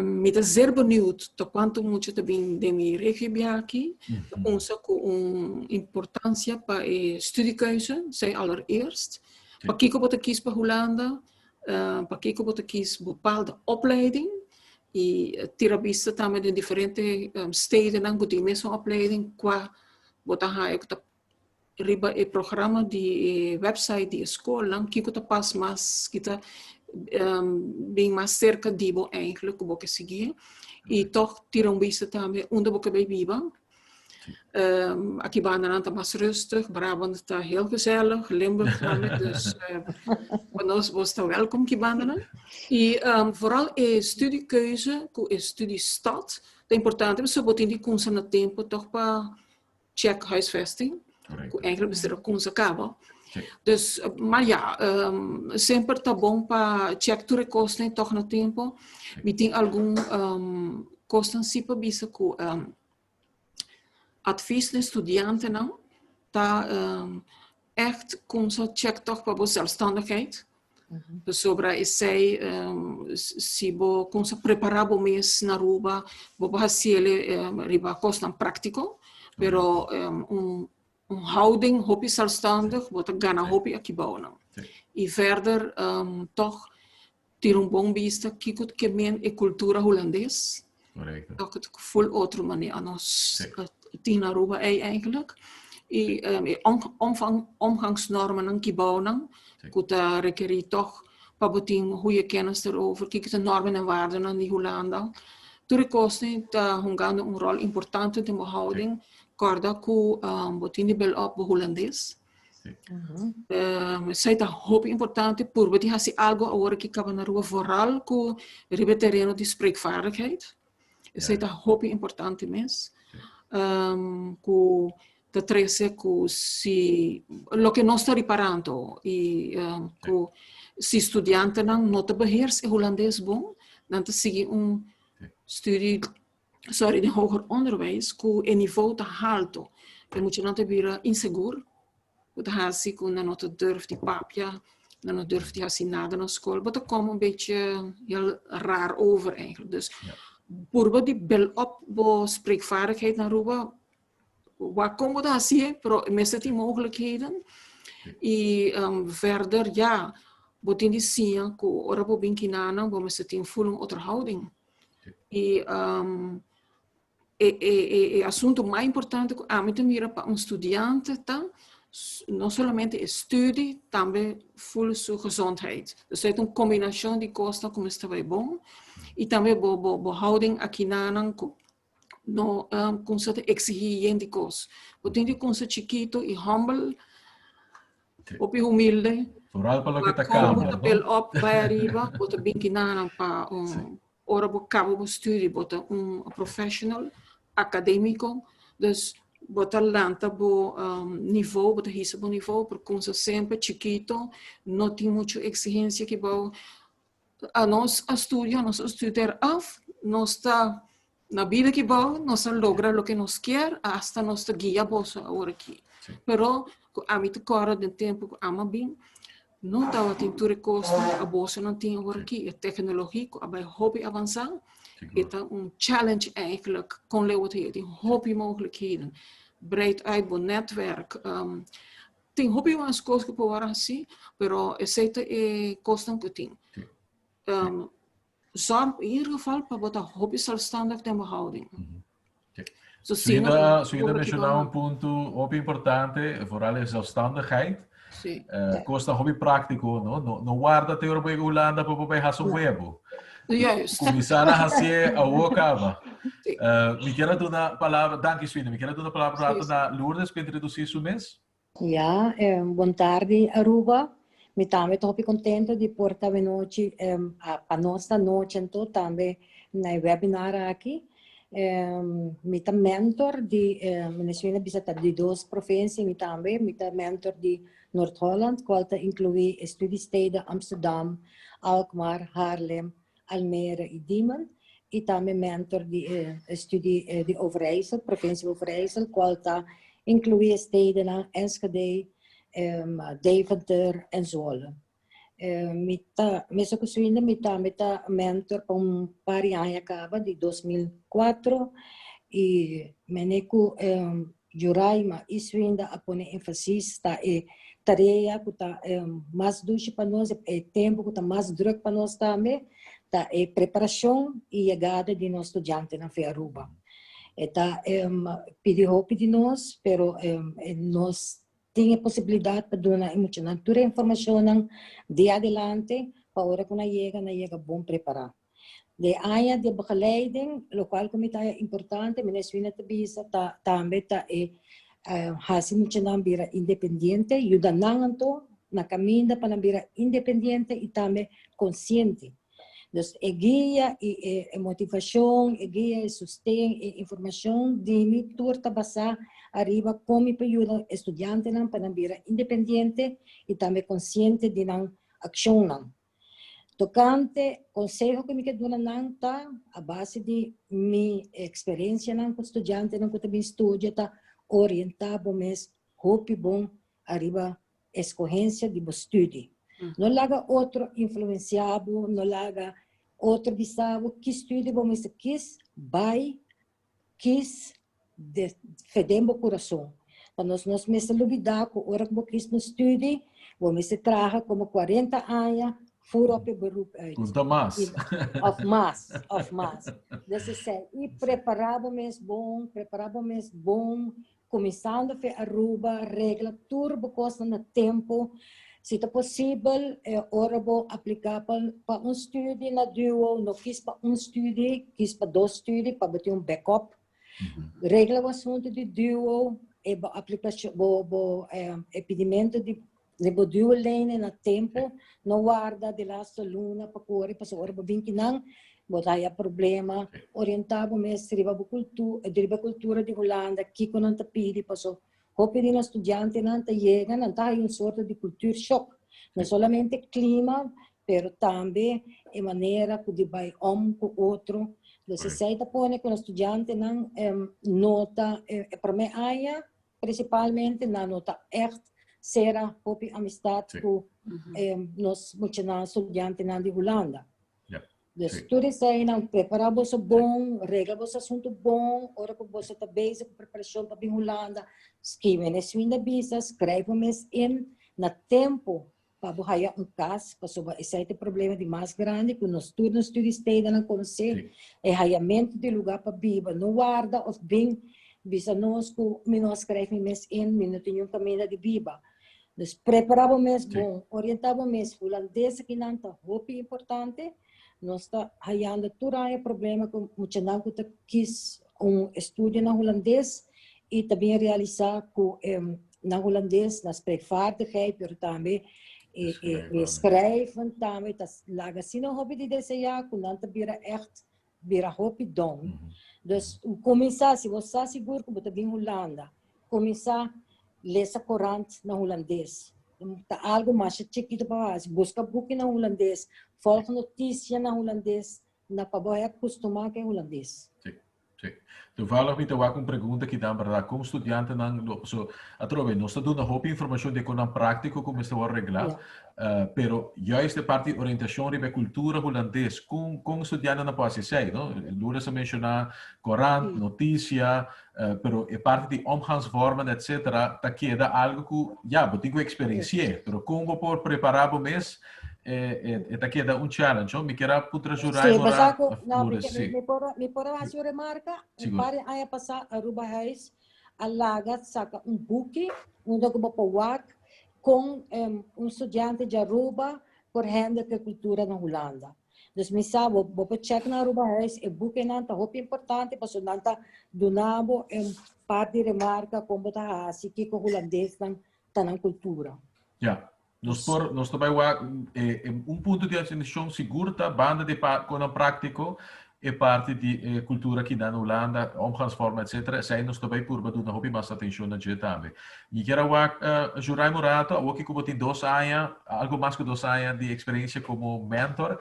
Mi ta zeer benieuwd ta cuanto mucha ta bin den mi regio biaki. Ta cuminsa cu un importancia pa e studiekeuze, zij allereerst. Pakico bo ta kies pa Hulanda? Pakico bo ta kies bepaalde opleiding? Y tira bista tambe den diferente stedennan cu tin mesun opleiding, cua bo ta haya cu ta riba e programa di e website di e skolnan kiko ta pas mas ki ta bin mas serka di bo eigenlijk ku bo ke sigui i tòg tira un bista tambe unda bo ke bai biba. Aki bandanan ta mas rustig, Brabant ta heel gezellig, Limburg tambe, dus pa nos bo ta welkom ki bandanan. I vooral e studiekeuze ku e studiestad ta importante pasobra bo tin di kumsa na tempo tòg pa check huisvesting. Ku eigenlijk mester a kumsa kaba. Dus, maar ja, semper ta bon pa check tur e kosnan tòg na tempo. Mi tin algun kosnan si pa bisa ku advies na studiantenan ta echt kumsa check tòg pa bo zelfstandigheid. Pasobra esei si bo kumsa prepará bo mes na Aruba, bo por hasiel riba kosnan práktiko, pero un un houding hopi zelfstandig, bo ta gana hopi akibounan. I verder tòg tira un bon bista kiko ke men e kultura hulandes. Tòg ta ful otro manera nos tin na Aruba ei eigenlijk. I e omgangsnormennan kibounan ku ta rekerí tòg pa bo tin goeie kennis erover, kiko ta normen en waardenan di Hulanda. Tur e kosnan ta hungando un ròl importante den bo houding. Kòrda ku bo tin di bel òp bo hulandes. Esei ta hopi importante purba di hasi algo awor aki kaba na Aruba vooral ku riba e tereno di spreekvaardigheid. Esei ta hopi importante mes. Ku ta trese ku si loke nos ta riparando i ku si studiantenan no ta beheers e hulandes bon, nan ta sigui un studie sorry, den hoger onderwijs ku e nivo ta halto. E muchanan ta bira insegur. Ku ta hasi ku nan no ta durf di papia, nan no durf di hasi nada na skol. Bo ta kom un beetje heel raar over eigenlijk. Dus purba di build up bo spreekvaardigheid na Aruba. Wak kon bo ta hasié, pero mester tin mogelijkheden. I verder, ja, bo tin di siña ku ora bo bin kinanan bo mester tin ful un otro houding. I e asunto mas importante ku ami ta mira pa un studiante ta no solamente e studie, tambe ful su gezondheid. Dus ta un kombinashon di kosnan ku mester bai bon i tambe bo bo bo houding akinanan ku no kumsa ta eksihí yen di kos. Bo tin di kumsa chikito i humble, hopi humilde. Vooral pa loke ta kambia, no? Bo ta build up bai ariba, bo ta bin kinanan pa un Ora bo caba bo studie bo ta un professional academico, dus bo ta lanta bo niveau, bo ta hisa bo niveau, por cunsa semper chikito, no tin mucho exigencia aki bao. Anos a studia, nos a studeer af, nos ta na bida aki bao, nos a logra loke nos kier, hasta nos ta guia boso awor aki. Pero cu ami ta corda den tempo cu ami a bin, No tabatin tur e kosnan ku abosonan tin awor aki. E teknologia ku a bai hopi avansá, e ta un challenge eigenlijk kon leu bo ta yega. Tin hopi mogelijkheden. Breid uit bo netwerk. Tin hopi mas kos ku por wòrdu hasi, pero esei ta e kosnan ku tin. Zorg in ieder geval pa bo ta hopi zelfstandig den bo houding. So, Suida, Suida menciona un punto hopi importante, vooral e zelfstandigheid. Sí. Kosta hopi práctico, no? No, no warda te ora bo Holanda pa bo bai hasi un huevo. Juist. Kuminsá na hasié awor kaba. Sí. Mi kier duna palabra, danki Suida, mi kier duna palabra Sí, sí. na Lourdes pa introdusí su mes. Ya, bon tardi Aruba. Mi tambe ta hopi contento di por ta nochi, pa nos ta nochi anto tambe na e webinar aki. Mi ta mentor di, Venezuela bisa ta di dos provincia, mi tambe, mi ta mentor di Noord-Holland, cual ta inclui e studiesteden Amsterdam, Alkmaar, Haarlem, Almere y Diemen. Y tambe mentor di e studie di Overijssel, provincia Overijssel, cual ta inclui e stedennan Enschede, Deventer en Zwolle. Mi ta, mesun cu Swinda, mi tambe ta mentor pa un par di aña caba, di 2004, y mene cu Juraima y Swinda a pone enfasis ta e tarea cu ta mas dushi pa nos, e tempo cu ta mas druk pa nos tambe, ta e preparacion y yegada di nos studiantenan fi Aruba. E ta pidi hopi di nos, pero nos tin e posibilidad pa duna e muchanan tur e informacionnan di adelante pa ora cu nan yega, nan yega bon prepara. De aña di begeleiding, locual cu mi ta haya importante, meneer Swinda ta bisa, ta tambe ta e haci muchanan bira independiente, yuda nan anto na caminda pa nan bira independiente y tambe consciente. Dus e guia y e motivacion, e guia, e sosten, e informacion di mi tur ta basa ariba con mi por yuda e studiantenan pa nan bira independiente y tambe consciente di nan accionnan. Tocante conseho cu mi ke duna nan ta a base di mi experiencianan cu studiantenan cu ta bin studia ta orienta bo mes hopi bon ariba escogencia di bo studie. No laga otro influencia bo, no laga otro bisa bo ki studie bo mester kies, bay Kis de fe den bo kurason. Pa nos nos mester lubidá ku ora ku bo kis un studi, bo mester traha komo 40 aña voor op e beroep uit. Punta mas. I, of mas, of mas. Dus esei. I prepará bo mes bon, prepará bo mes bon, Kuminsando fe Aruba, regla tur bo kosnan na tempu. Si ta posibel, ora bo apliká pa pa un studi na duo, no kis pa un studi, kis pa dos studi pa bo tin un backup. Regla bo asuntu di duo, e bo aplikashon, bo bo e pidimentu di di bo duo lenen na tempu. No warda di lastu luna pa kore, pasobra ora bo bin kinan, bo ta haya problema. Orientá bo mes riba bo kultu, riba e kultura di Hulanda, kiko nan ta pidi, paso hopi di nos studiantenan ta yega, nan ta haya un sorto di cultuurshock. No solamente klima, pero tambe e manera ku di bai om ku otro. Dus esei ta pone ku nos studiantenan no ta, e promé aña principalmente nan no ta ègt. sera hopi amistad ku nos muchanan studiantenan di Hulanda. Dus tur eseinan, prepará boso bon, regla boso asuntu bon, ora ku boso ta bezig ku preparashon pa bin Hulanda, skibi na e swinda bisa, skrijf bo mes in na tempu pa bo haya un kas, pasobra esei ta e problema di mas grandi ku nos tur nos studiestedennan konosé, e hayamentu di lugá pa biba. No warda òf bin bisa nos ku mi no a skrijf mi mes in, mi no tin niun kaminda di biba. Dus prepara bo mes bon, orienta bo mes. Hulandes akinan ta hopi importante. Nos ta hayando tur aña problema ku muchanan ku ta kis un estudio na hulandes i ta bin realisa ku nan hulandes, nan spreekvaardigheid, pero tambe e schrijven tambe ta laga asina hopi di desea ku nan ta bira ègt bira hopi don. Dus kuminsá, si bo sa sigur ku bo ta bin Hulanda, kuminsá lesa korant na hulandes. Ta algu masha chikitu pa hasi. Buska buki na hulandes, volg notisia na hulandes, na pa bo haya kustumá ku e hulandes. Sí, sí. Toevallig mi ta wak un pregunta ki dan berdad kon studiantenan lo so atrobe nos ta duna hopi informacion di konan práctico ku mester wòrdu reglá pero juist e parti orientacion riba e kultura hulandes kon kon studiantenan por hasi esei no Lourdes a menshoná korant notisia pero e parti di omgangsvormen etcetera ta keda algo ku ya bo tin ku eksperensi'é pero kon bo por prepará bo mes e ta keda un challenge no mi kier a puntra Jurai Sí, basa ku no, mi, mi, mi por mi por hasi un remarka. Un par di aña pasá Aruba Huis a laga saka un buki unda ku bo por wak kon un studiante di Aruba por hende ku e kultura na Hulanda. Dus mi sa bo bo por check na Aruba Huis e bukinan ta hopi importante pasobra nan ta duna bo un par di remarka kon bo ta hasi kiko hulandesnan ta nan kultura. Ja, nos por nos ta bai wak un punto di atencion sigur ta banda di konan práctico e parti di e cultura aki na Hulanda, omgangsvormen etcetera, esei nos ta bai purba duna hopi mas atencion na dje tambe. Mi kier a wak Juraimo rato, awoki ku bo tin dos aña, algo mas ku dos aña di experiencia como mentor,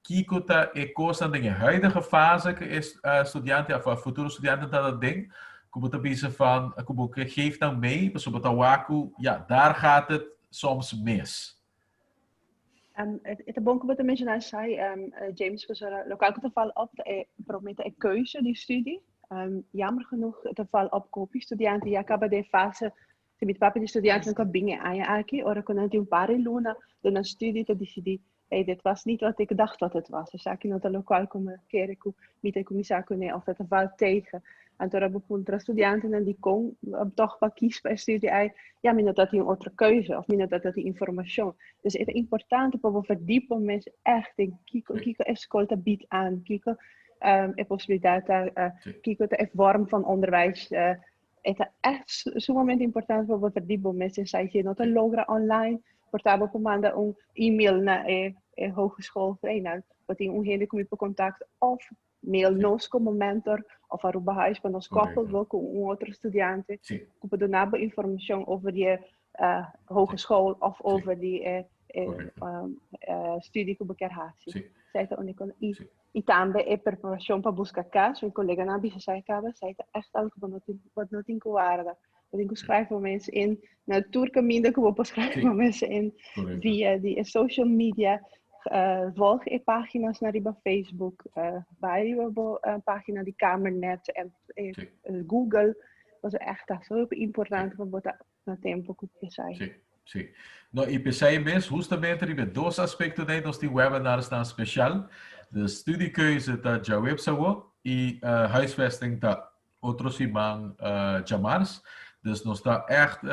kiko ta e kosnan den e huidige fase ku e studiante of futuro studiantenan ta den, ku bo ta bisa van, ku bo ke geef nan mee, pasobra bo ta wak ku, ja, daar gaat het soms mis. E ta bon ku bo ta menshoná esei, James, pasobra lokual ku ta val op ta e promé ta e keuze di studie. Jammer genoeg ta val op ku hopi studiante ya kaba den e fase, si mi ta papia di studiantenan ku a bin e aña aki, ora ku nan tin un par di luna den nan studie ta disidí, hey, dit was niet wat ik dacht dat het was. Esaki no ta lokual ku mi a kere ku mi ta kuminsá kuné òf e ta val tegen. Anto ora bo puntra studiantenan dikon tòg bo a kis pa e studie ei, ja, mi no ta tin otro keuze òf mi no ta tin informashon. Dus e ta importante pa bo verdiep bo mes ègt den kiko kiko e skol ta bied aan, kiko e posibilidat ta, kiko ta e vorm van onderwijs. E ta ègt sumamente importante pa bo verdiep bo mes den esei. Si no ta logra online, por ta bo por manda un email na e e hogeschool, hey, nan bo tin un hende ku mi por kontakt òf mail nos como mentor of Aruba Huis pa nos koppel bo ku un otro studiante ku por duna bo informacion over di e hogeschool of over di e studie ku bo kier hasi. Esei ta unico. I i tambe e preparacion pa busca cas, mi coleganan a bisa esei caba, esei ta echt algo ku bo no tin bo no tin ku warda. Bo tin ku schrijf bo mes in na tur caminda ku bo por schrijf bo mes in via di e social media. Volg e páginas na riba Facebook, bai riba bo página di Kamernet en Google. Pasobra echt ta so importante pa bo ta na tempo ku esei. Sí, sí. No, i p'esei mes, hustamente riba e dos aspektonan nos tin webinarsnan spesial. De studiekeuze ta djaweps awo i huisvesting ta otro siman djamars. Dus nos ta ègt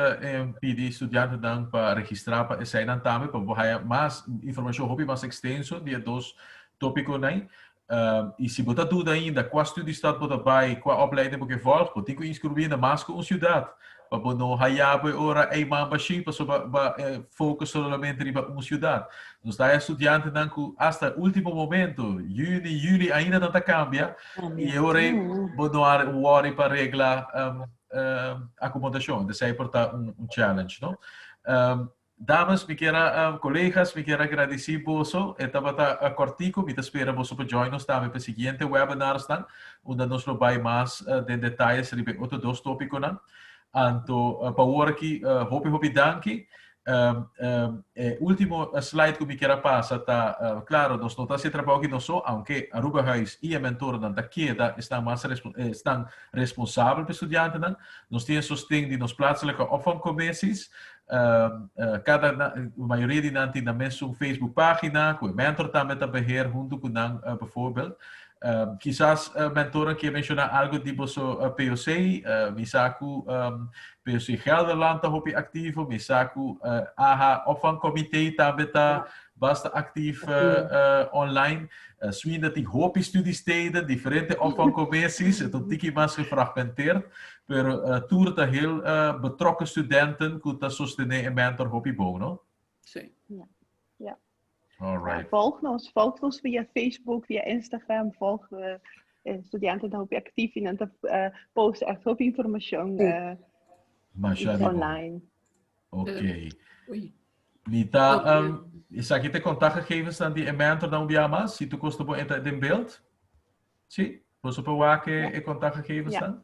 pidi studiantenan pa registrá pa eseinan tambe pa bo haya mas informashon hopi mas ekstenso di e dos tópikonan. I si bo ta duda ainda kua studiestad bo ta bai, kua opleiding bo ke vòlg, bo tin ku inskribí na mas ku un siudat pa bo no haya bo e ora ei man bashí pasobra bo a focus solamente riba un siudat. Nos ta haya studiantenan ku asta último momento, yüni, yüli, ainda nan ta kambia I e ora ei bo no a worry pa regla akomodashon. Esei por ta un challenge, no? Dames, mi kier a, kolegas, mi kier a gradisí boso. E tabata kòrtiku. Mi ta spera boso por join nos tambe pa e siguiente webinarsnan, unda nos lo bai mas den detayes riba e otro dos tópikonan. Anto pa awor aki hopi hopi danki. E ultimo slide ku mi kier a pasa ta, klaro nos no ta hasi e trabou aki nos so, aunke Arubahuis i e mentornan ta keda esnan mas esnan responsabel pa e studiantenan. Nos tin e sosten di nos plaatselijke opvangcommissies. Kada mayoria di nan tin nan mesun Facebook pagina ku e mentor tambe ta beheer huntu ku nan bijvoorbeeld. Kisas mentornan kier menshoná algu di boso POC. Mi sa ku POC Gelderland ta hopi aktivo. Mi sa ku AHA Opvangcomité tambe ta basta aktief online. Swinda tin hopi studiesteden, diferente opvangcommissies. E ta un tiki mas gefragmenteerd, pero tur ta heel betrokken studenten ku ta sostené e mentor hopi bon, no? Sí. Ja. Ja. Alright. Ja, volg nos, volg nos via Facebook, via Instagram, volg uh, studianten hopi actief en dan uh, posten echt hopi informacion uh, online. Oké. Okay. Mi ta, um, esaki te contactgegevens dan di e mentor dan un bia mas, si tu kosta bo entra den beeld. Sí, boso por wak e, e contactgegevens Ja. dan.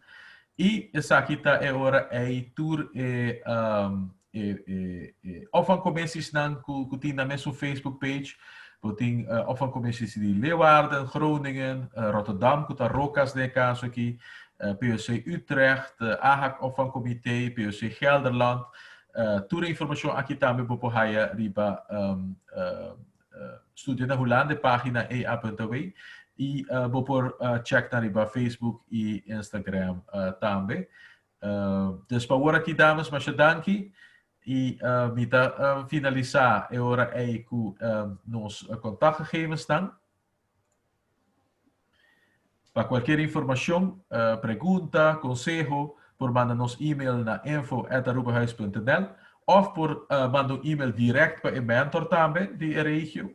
I esaki ta e ora ei tur e, um, e, e, e opvangcommissiesnan ku, ku tin nan mesun Facebook page. Bo tin uh, opvangcommissies di Leeuwarden, Groningen, uh, Rotterdam, ku ta Rokas den e kaso aki, uh, POC Utrecht, uh, AHAC opvangcomité, POC Gelderland. Uh, tur e informashon aki tambe bo por haya riba um, uh, Studia na Hulanda e pagina ea.aw y bo por check nan riba Facebook y Instagram tambe. Dus pa ora aki dames masha danki y mi ta finalisa e ora ey cu nos contactgegevensnan. Pa cualkier informacion, pregunta, conseho, por manda nos email na info@arubahuis.nl of por manda un email direct pa e mentor tambe di e regio.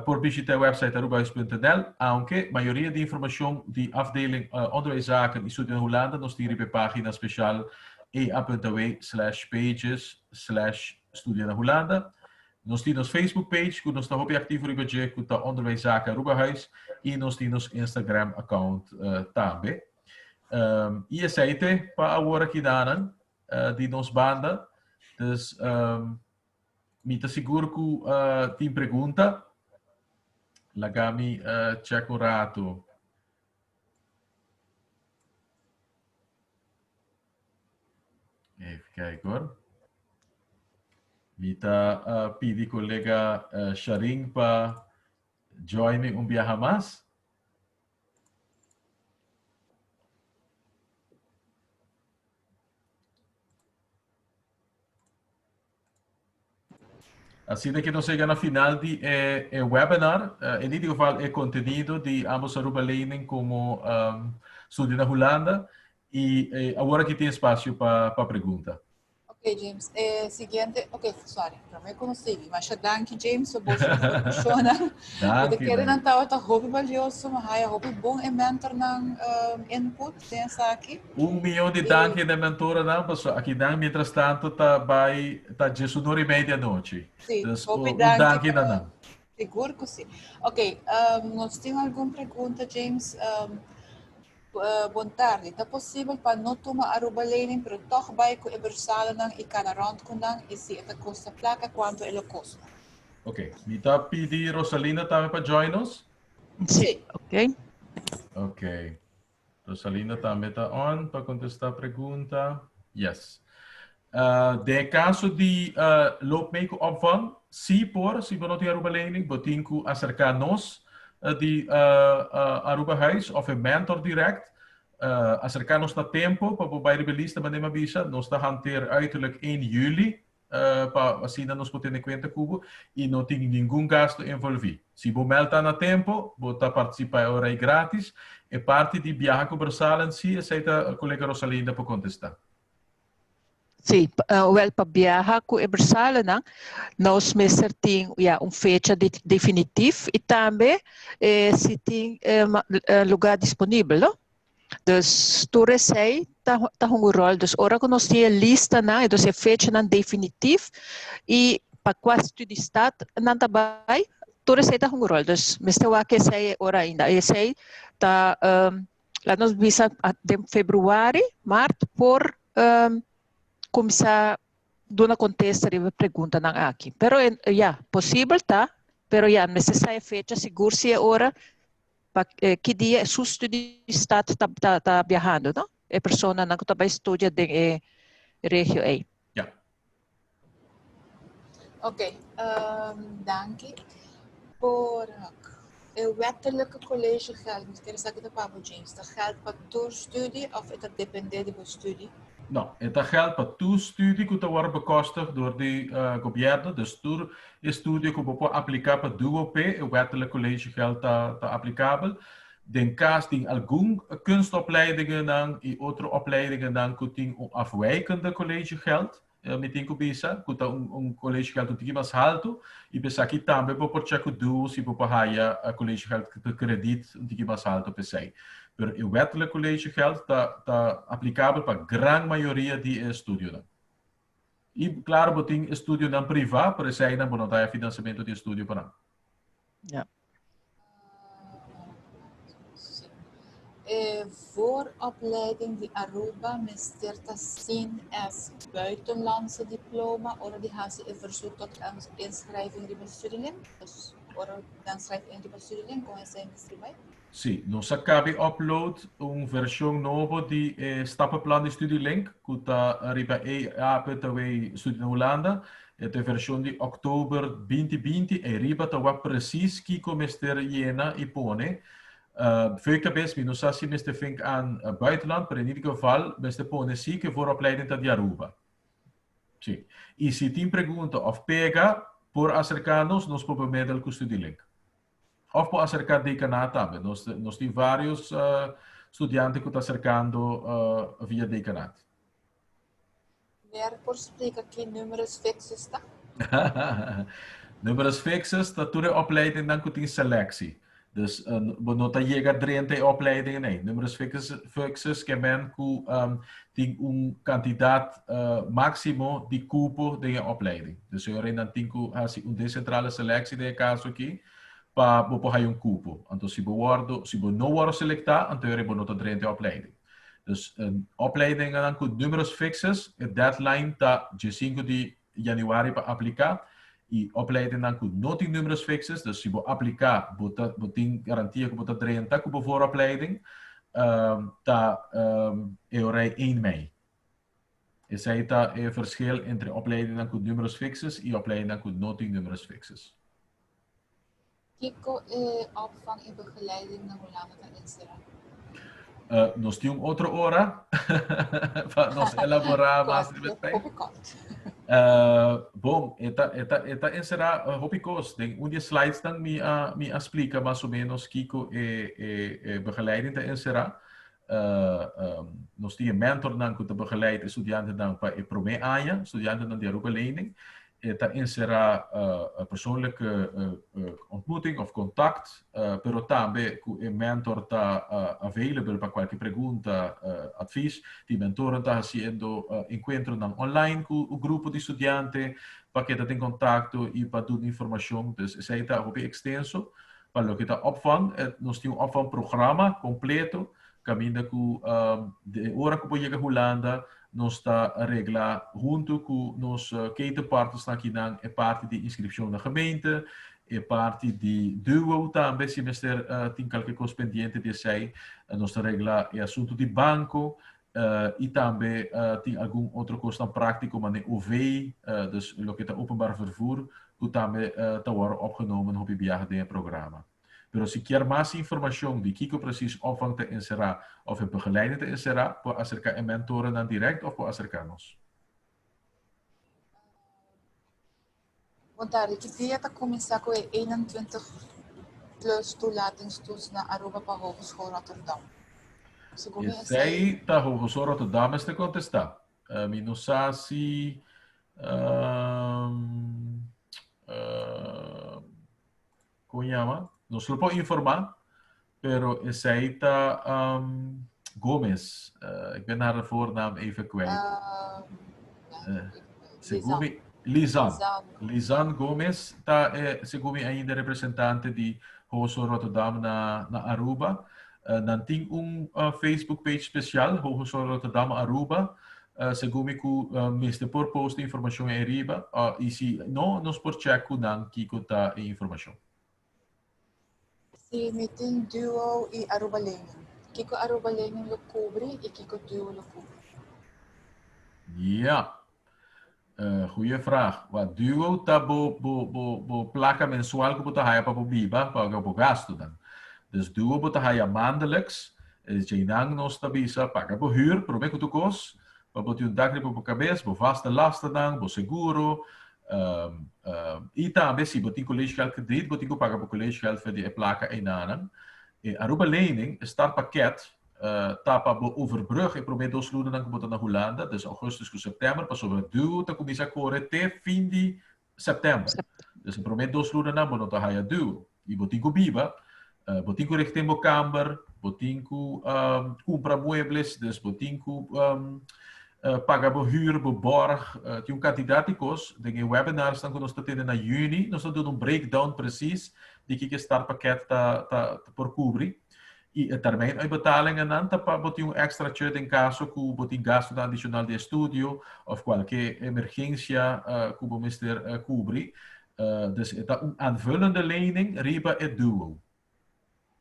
Por bishita e website arubahuis.nl, aunke mayoria di informacion di afdeling Onderwijszaken y Studio na Hulanda nos tin riba e pagina special ea.aw slash pages slash studio na Hulanda. Nos tin nos Facebook page ku nos ta hopi aktivo riba dje ku ta Onderwijszaken Arubahuis i nos tin nos Instagram account tambe. Um, i esei te pa awor aki danan uh, di nos banda. Dus um, mi ta sigur ku uh, tin pregunta. Laga mi uh, check un rato. Even kijken hoor. Mi ta uh, pidi colega uh, Sharin pa join me un biaha mas. Asina que nos llega na final di e, e webinar. Uh, in ieder geval e contenido di ambos Aruba Lening como um, Studio na Hulanda. Y eh, awor aki tin espacio pa, pa pregunta. Ok, James. Eh, siguiente. Ok, sorry. Promé ku nos sigui. Masha danki, James, pa boso informashonnan. Danki, Bo ta kere danki. nan tabata hopi balioso, mi haya hopi bon e mentornan um, input den esaki. Un miyon di I danki na mentoranan, pasobra akinan mientras tanto ta bai ta djesunor i mei di anochi. sí, Dus hopi un danki danki pa na nan. Sigur ku sí. Ok, um, nos tin algun pregunta, James. Um, Bon tardi. Ta posibel pa no tuma Aruba lening pero tòg bai ku e bursalenan i kana rònt ku nan i si e ta kosta plaka kuantu e lo kosta? Ok, mi ta pidi Rosalinda tambe pa join nos. Sí, ok. Ok. Rosalinda tambe ta on pa kontestá pregunta. Yes. Uh, den e kaso di uh, loop mee ku opvang, si por, si bo no tin Aruba lening, bo tin ku aserká nos uh, di uh, uh, Aruba Huis of e mentor direct. Uh, aserká nos na tempo pa bo bai riba e lista, manera mi a bisa. Nos ta hanteer uiterlijk 1 juli uh, pa asina nos por tene kuenta ku bo i no tin ningun gasto envolví. Si bo mèlta na tempo, bo ta partisipá e ora ei gratis. E parti di biaha ku Bersalen si, esei ta kolega Rosalinda por kontestá. Sí, wel pa biaha ku e bersalenan nos mester tin ya un fecha de, definitief i tambe eh, si tin eh, lugar disponibel, no? Dus tur esei ta, ta hunga un rol. Dus ora ku nos tin e listanan, dus e fechanan definitief i pa kua studiestad nan ta bai, tur esei ta hunga un rol. Dus mester wak esei e ora ainda. Esei ta, um, laat nos bisa den februari, maart, por. um, kuminsá duna kontesta riba e preguntanan aki. Pero ya, posibel ta, pero ya, mester sa e fecha sigur si e ora pa ki dia su studiestad ta ta ta biahando, no? E personanan ku ta bai studia den e regio ei. Ja. Ok, um, danki. Por e wettelijke collegegeld, mi ker sa ki ta pa bo James, ta geld pa tur studie of e ta depende di bo studie? No, e ta geld pa tur studie ku ta wòrdu bekostig dor di uh, gobièrnu, dus tur e studio ku bo por apliká pa DUOP, e wettelijk collegegeld ta, ta aplikabel. Den kas tin algun kunstopleidingennan i otro opleidingennan ku tin un afwijkende collegegeld. Mi tin ku bisa ku ta un un collegegeld un tiki mas haltu i p'esaki tambe bo por check ku duo si bo por haya collegegeld krediet un tiki mas haltu p'esei. Pero e wettelijk collegegeld ta ta aplikabel pa gran mayoria di e estudionan. I klaro bo tin estudionan privá pero eseinan bo no ta haya finansiamentu di estudio pa nan. Ja. E vooropleiding di Aruba mester ta zien as buitenlandse diploma ora di hasi e verzoek tot inschrijving riba Studielink? Dus ora nan schrijf in riba Studielink, kon esei mester bai? Sí, nos a kabi upload un vershon nobo di e stappenplan di Studielink ku ta riba EA.W Studie na Hulanda. E ta e vershon di òktober 2020. Ei riba ta wak presis kiko mester yena i pone. VKB's, mi no sa si mester vink aan buitenland, pero in ieder geval mester pone si ku e vooropleiding ta di Aruba. Sí. I si tin pregunta òf pega, por aserká nos, nos por bemiddel ku Studielink. Òf por aserká dekanaat tambe. Nos, nos tin vários studiante ku ta aserkando via dekanaat. Meneer por splika ki numerus fixus ta? Numerus fixus ta tur e opleidingnan ku tin seleksie. Dus bo no ta yega drenta e opleidingen ei. Numerus fixus, fixus ke men ku um, tin un kantidat uh, máksimo di kupo den e opleiding. Dus e ora nan tin ku hasi un desentrale seleksie den e kaso aki pa bo por haya un kupo. Anto si bo wordo, si bo no wordo selektá, anto e ora bo no ta drenta e opleiding. Dus een opleidingennan ku numerus fixus, e deadline ta 15 di januari pa apliká. I opleidingnan ku no tin numerus fixus, dus si bo apliká, bo, ta, bo tin garantia ku bo ta drenta ku bo vooropleiding, um, ta um, e ora 1 mei. Esei ta e verschil entre opleidingnan ku numerus fixus i opleidingnan ku no tin numerus fixus. Kiko e opvang i begeleiding na Hulanda ta enserá? Nos tin un otro ora pa nos elaborá mas riba esei. Hopi kort. Bon, e ta, e ta, e ta enserá hopi kos. Den un di e slidesnan mi a, mi a splika mas o ménos kiko e, e, e begeleiding ta enserá. Nos tin e mentornan ku ta begeleid e studiantenan pa e promé aña, studiantenan di Aruba Lening. E ta enserá persoonlijke ontmoeting of kontakt, pero tambe ku e mentor ta available pa kualke pregunta, advies. Tin mentornan ta hasiendo enkuentronan online ku un grupo di studiante pa keda den kontakto i pa duna informashon. Dus esei ta hopi ekstenso. Pa loke ta opvang, nos tin un opvangprograma kompleto kaminda ku de ora ku bo yega Hulanda nos ta regla huntu ku nos ketenpartnersnan akinan e parti di inskripshon na gemeente, e parti di duo tambe si mester tin kalke kos pendiente di esei, nos ta regla e asuntu di banko i tambe tin algun otro kosnan práktiko manera OV, dus loke ta openbaar vervoer, ku tambe ta wòrdu opgenomen hopi biaha den e programa. Pero si kier mas informashon di kiko presis opvang ta enserá òf e begeleiding ta enserá, por aserká e mentorennan dirèkt òf por aserká nos. Bon tardi, ki dia ta kuminsá ku e 21 plus toelatingstoets na Aruba pa Hogeschool Rotterdam? Segun mi esei ta Hogeschool Rotterdam mester kontestá. Mi no sa si um, uh, Kon yama? Nos lo por informá, pero esei ta um, Gomez. Ik ben haar voornaam even kwijt. Segun mi, Lizan. Lizan Gomez ta eh, segun mi ainda representante di Hogeschool Rotterdam na, na Aruba. Nan tin un Facebook page special, Hogeschool Rotterdam Aruba. Segun mi ku mester por post e informashon ei riba i si no nos por check ku nan kiko ta e informashon. Si mi tin Duo i Aruba Lening, kiko Aruba Lening lo kubri i kiko Duo lo kubri? Ja. Goeie vraag. Wa Duo ta bo bo bo bo plaka mensual ku bo ta haya pa bo biba, pa bo gastunan. Dus Duo bo ta haya maandelijks. Djeinan nos ta bisa paga bo huur prome ku tur kos, pa bo tin un dak riba bo kabes, bo vaste lastennan, bo seguro, i tambe si bo tin collegegeldkrediet, bo tin ku paga bo collegegeld for di e plaka einanan. E Aruba Lening, e startpakket, ta pa bo overbrug e prome dos lunanan ku bo ta na Hulanda, dus augustus ku september, pasobra duo ta kuminsá kore te fin di september. Dus e prome dos lunanan bo no ta haya duo i bo tin ku biba, bo tin ku richten bo kamber, bo tin ku kumpra muebles, dus bo tin ku paga bo huur, bo borg, tin un kantidat di kos. Den e webinarsnan ku nos ta tene na yüni nos ta duna un breakdown presis di kiko e startpakket ta ta por kubri. I e termijn uitbetalingennan ta pa bo tin un extra tje den kaso ku bo tin gastunan adishonal di estudio òf kualke emergensia ku bo mester kubri. Dus e ta un aanvullende lening riba e duo.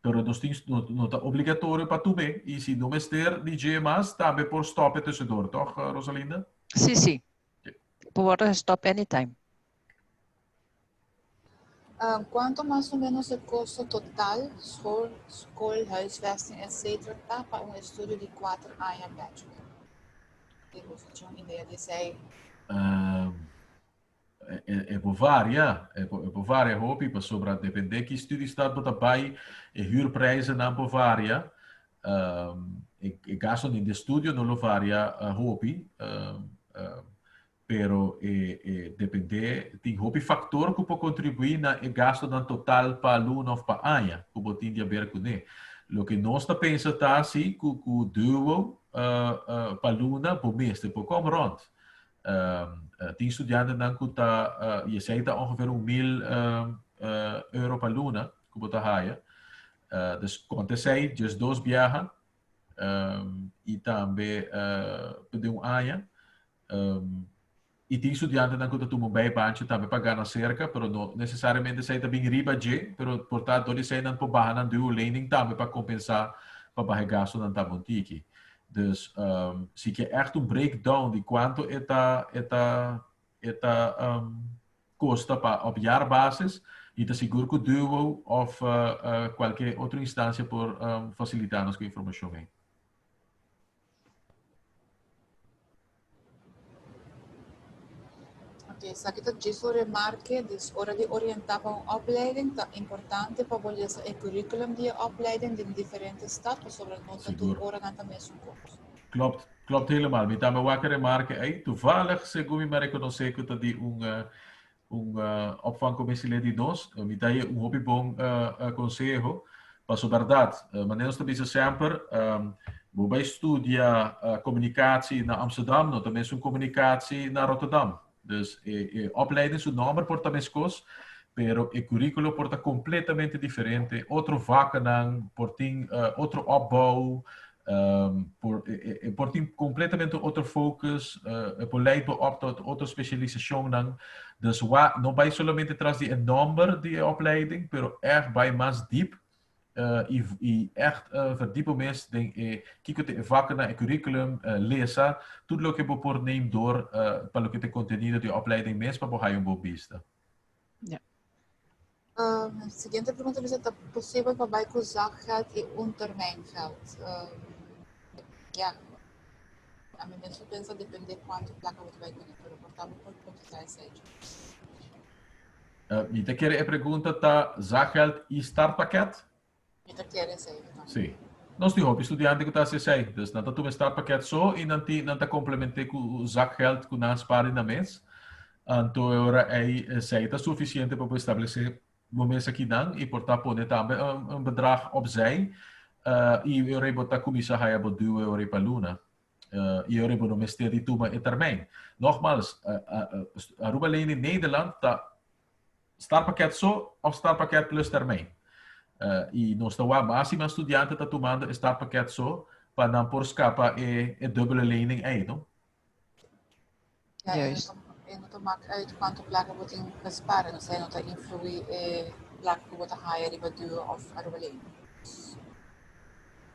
Pero nos tin no ta obligatorio pa tum'é i si no mester di dje mas tambe por stòp e tussendoor, tòg Rosalinda? Sí, sí. Por wòrdu gestòp anytime. Cuanto mas o menos e costo total, school, scol, huisvesting etc. Ta pa un estudio di cuater aña bachelor? Tin boso tin un idea di esey? E por varia, e por varia hopi pasobra depende ki studiestad bo ta bay, e huurprijzennan por varia, e gastonan di estudio no lo varia hopi. Pero e e dependé, tin hopi faktor ku por kontribuí na e gastunan total pa luna òf pa aña ku bo tin di haber kuné. Loke nos ta pensa ta si ku ku duo pa luna bo mester por kom rònt. Tin studiantenan ku ta i esei ta ongeveer un mil euro pa luna ku bo ta haya. Dus konta esei diesdos biaha i tambe den un aña. I tin studiantenan ku ta tuma un bijbaantje tambe pa gana serka, pero no nesesariamente esei ta bin riba dje, pero por ta dor di esei nan por baha nan duo lening tambe pa kompensá pa baha e gastunan tambe un tiki. Dus si ke ègt un breakdown di kuantu e ta e ta e ta kosta pa op jaarbasis, i ta sigur ku duo òf kualke otro instansia por fasilitá nos ku e informashon ei. Ok, esaki ta djis un remarke, dus ora di orientá pa un opleiding ta importante pa bo lesa e curriculum di e opleiding den diferente stad pasobra no ta tur ora nan ta mesun kos. Klopt, klopt helemaal. Mi tambe wak e remarke ei. Toevallig, segun mi mi a rekonosé ku ta di un un opvangcommissielid di nos, mi ta haña un hopi bon conseho. Paso berdad, manera nos ta bisa semper, bo bai studia communicatie na Amsterdam, no ta mesun communicatie na Rotterdam. Dus e opleiding su nomber por ta meskos, pero e curriculo por ta completamente diferente. Otro vakkennan, por tin otro opbouw, por e por tin completamente otro focus, e por leid bo op tot otro specialisacionnan. Dus wa no bai solamente tras di e nomber di e opleiding, pero echt bai mas diep y y echt verdiep bo mes den e kiko ta e vakkennan, e curriculum, lesa tur loke bo por neem door pa loke ta e contenido di e opleiding mes pa bo haya un bon bista. Ja. Um, siguiente pregunta bisa, ta posibel pa bai ku zakgeld i un termijngeld? Um, ja, ami mes lo pensa depende kuantu plaka bo ta bai kuné, pero por ta bo por kontestá esei. Mi ta kere e pregunta ta zakgeld i startpakket? Mi ta kere esei tambe. Sí. Nos tin hopi studiante ku ta hasi esei. Dus nan ta tuma e startpakket so i nan tin nan ta komplement'é ku zakgeld ku nan a spar di nan mes. Anto e ora ei esei ta sufisiente pa bo establesé bo mes akinan i por ta pone tambe un bedrag opzij i e ora ei bo ta kuminsá haya bo duo e ora ei pa luna. I e ora ei bo no mester di tuma e termijn. Nogmals, Aruba Lening Nederland ta Startpakket so of startpakket plus termijn. I nos ta wak mas i mas studiante ta tumando e startpakket so pa nan por skapa e, e dubbele lening ei, no? Ja, Juist. E no ta maak uit kuantu plaka bo tin gespaar. No esei no ta influí e plaka ku bo ta haya riba duo òf Aruba Lening.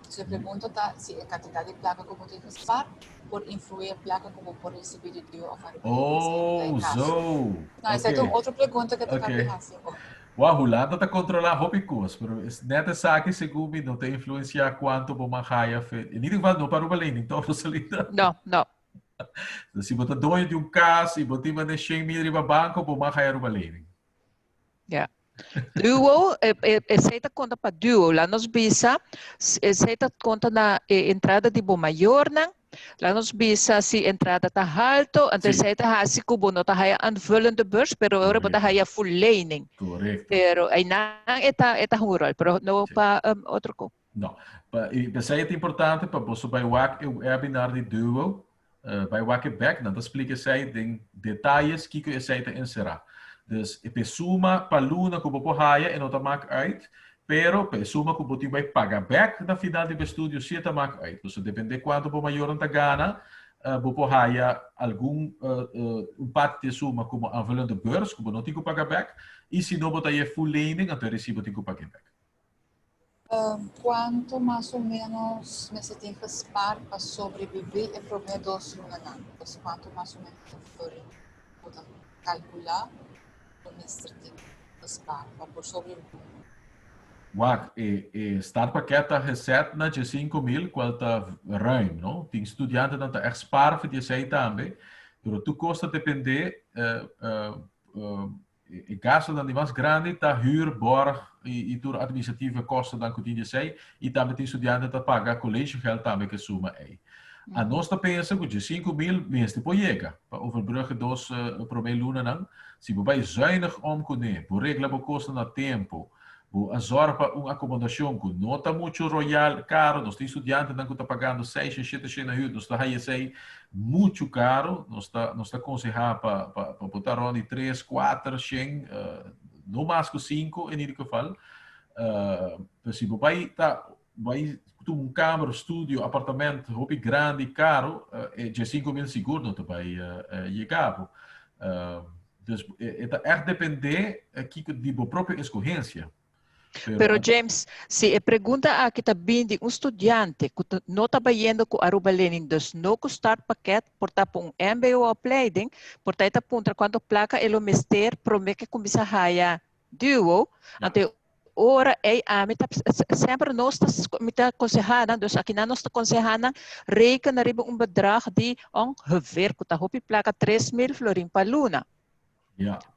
So e pregunta ta si e kantidat di plaka ku bo tin gespaar por influí e plaka ku bo por risibí di duo òf Aruba Lening. Esei no ta e Oh, kaso. zo. No, esei ta un Oké. otro pregunta ku ta Oké. kabi hasi. Oh. Wou, Hulanda ta kontrolá hopi kos, pero es net esaki segun mi no ta influensiá kuantu bo mag haya fe. In ieder geval no pa Aruba Lening, toch Rosalinda? No, no. Si bo ta doño di un kas i bo tin mane shen mil riba banko, bo mag haya Aruba Lening. Ja. Duo, esei ta konta pa duo. Laat nos bisa, esei ta konta na e entrada di bo mayornan. Laat nos bisa si entrada ta halto, anto esei ta hasi ku bo no ta haya aanvullende beurs, pero ora bo ta haya full lening. Pero einan e ta, e ta hunga rol, pero no pa otro ko. No. Pa, i p'esei ta importante pa boso bai wak e webinar di Duo, bai wak e bek, nan ta splika esei den detayes kiko esei ta enserá. Dus e p'e suma pa luna ku bo por haya e no ta mak uit, pero p'e suma ku bo tin bai paga bek na final di bo estudio si e ta mak uit. Pasobra depende kuantu bo mayornan ta gana, bo por haya algun un parti di e suma komo aanvullende beurs ku bo no tin ku paga bek, i si no bo ta haye full lening anto e resibo tin ku pag'é bek. Kuantu mas o ménos mester tin gespaar pa sobrebibí e promé dos lunanan? Pues kuantu mas o ménos florin bo ta kalkulá bo mester tin gespaar pa por sobrebibí? Wak, e e startpakket ta geset na dje mil, kual ta ruim, no? Tin studiantenan ta ègt spaar for di esei tambe, pero tur kos ta dependé E gastonan di mas grandi ta huur, borg i tur administratieve kostennan ku tin di esei i tambe tin studiante ta paga collegegeld tambe ku e suma ei. Anos ta pensa ku 15.000 mester por yega pa overbrugge dos promé lunanan. Si bo bai zuinig om kuné, bo regla bo kosten na tempu, Bo a zòrg pa un akomodashon ku no ta muchu royal karo. Nos tin studiantenan ku ta pagando seishen, sheteshen na hür. Nos ta haña esei muchu karo. Nos ta nos ta konsehá pa pa pa bo ta rònt di tres, kuater shen, no mas ku sinku en ieder geval. Pero si bo bai ta bai tuma un kamer, studio, apartamènt hopi grandi, karo, e 15.000 sigur no ta bai yega bo. Dus e ta ègt dependé kiko di bo propio eskohensia. Pero James, si e pregunta aki ta bin di un studiante ku no ta bayendo ku Aruba Lening, dus no ku startpakket, por ta pa un mbo opleiding, por ta e ta puntra kuantu plaka e lo mester promé ke kuminsá haya duo, anto e ora ei ami ta semper nos ta mi ta konsehá nan, dus akinan nos ta konsehá nan reken riba un bedrag di ongeveer ku ta hopi plaka 3000 florin pa luna.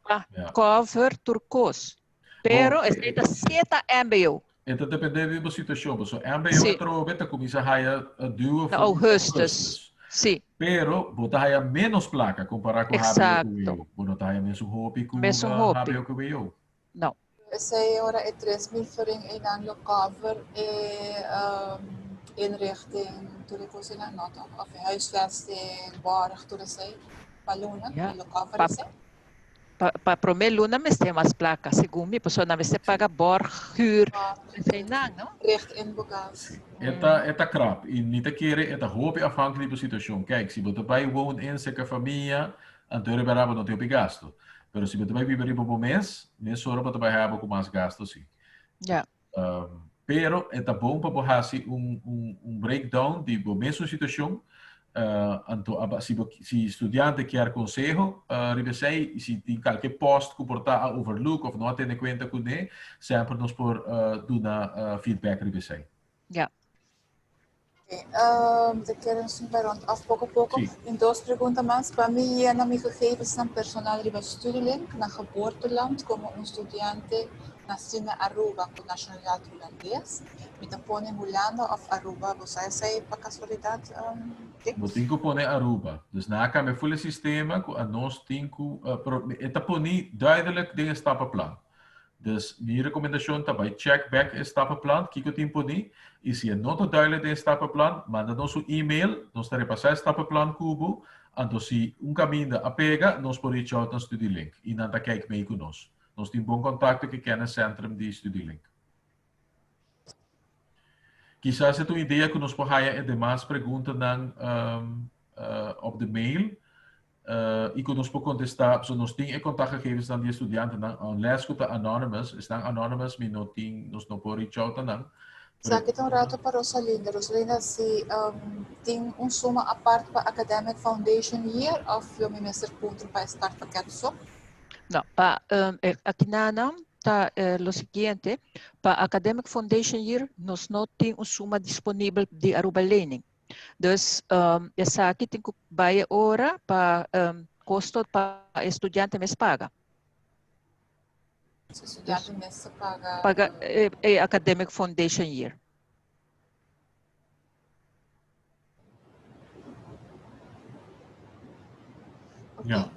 Pa cover tur kos. Pero esei ta si e ta mbo. E ta depende di bo situashon, pasobra mbo atrobe ta kuminsá haya duo Na augustus. Si. Pero bo ta haya menos plaka kompará ku hbo ku wo. Bo no ta haya mesun hopi ku hbo ku wo. No. Esei ora e 3000 florin einan lo cover e inrichting, tur e cosnan, no toch? Of e huisvesting, borg, tur esei pa luna, Ja. lo cover esei? Pa prome luna mester mas placa, segun mi, pasobra nan mester paga borg, huur, eseinan, no? Recht inboekhuis. E ta, e ta krap i mi ta kere e ta hopi afhankelijk di bo situacion. Kijk, si bo ta bai woon in serka famia, anto riba bo no tin hopi gasto. Pero si bo ta bai biba riba bo mes, mesora bo ta bai haba ku mas gasto si. Pero e ta bon pa bo hasi un, un, un breakdown di bo mesun situashon. Anto aba, si bo, si studiante kier konseho riba esei, i si tin kalke post ku por ta a overlook of no a tene kuenta kuné, semper nos por duna feedback riba esei. Oké, de keren nos bij rond af poco poco. In dos pregunta mas. Pa mi yena mi gegevensnan personal riba Studielink na geboorteland como un studiante nací na Aruba cu nacionalidad Hulandes. Mi ta pone Hulanda of Aruba? Bo sa esey pa casualidad, James? Bo tin cu pone Aruba. Dus nan a cambia full e sistema cu anos tin cu, pero e ta poni duidelijk den e stappenplan. Dus mi rekomendashon ta bai check bek e stappenplan, kiko tin poní, i si e no ta duidelijk den e stappenplan, manda nos un email, nos ta repasá e stappenplan ku bo, anto si un kaminda a pega, nos por reach out na Studielink i nan ta kijk mee ku nos. Nos tin bon kontakto ku e kenniscentrum di Studielink. Kisas e ta un idea ku nos por haya e demas preguntanan op de mail. I ku nos por kontestá, so nos tin e kontaktgegevensnan di e studiantenan, unless ku ta anonymous, esnan anonymous mi no tin, nos no por reach out na nan. Esaki ta un rato pa Rosalinda. Rosalinda, si um, tin un suma apart pa Academic Foundation Year of lo mi mester puntra pa e startpakket so? No, pa um, aki ta lo siguiente, pa Academic Foundation Year nos no tin un suma disponibel di Aruba Lening. Dus um, esaki tin ku bai ora pa um, kosto pa estudiante mes paga. Estudiante mes paga. Paga e Academic Foundation Year. Okay. Ja.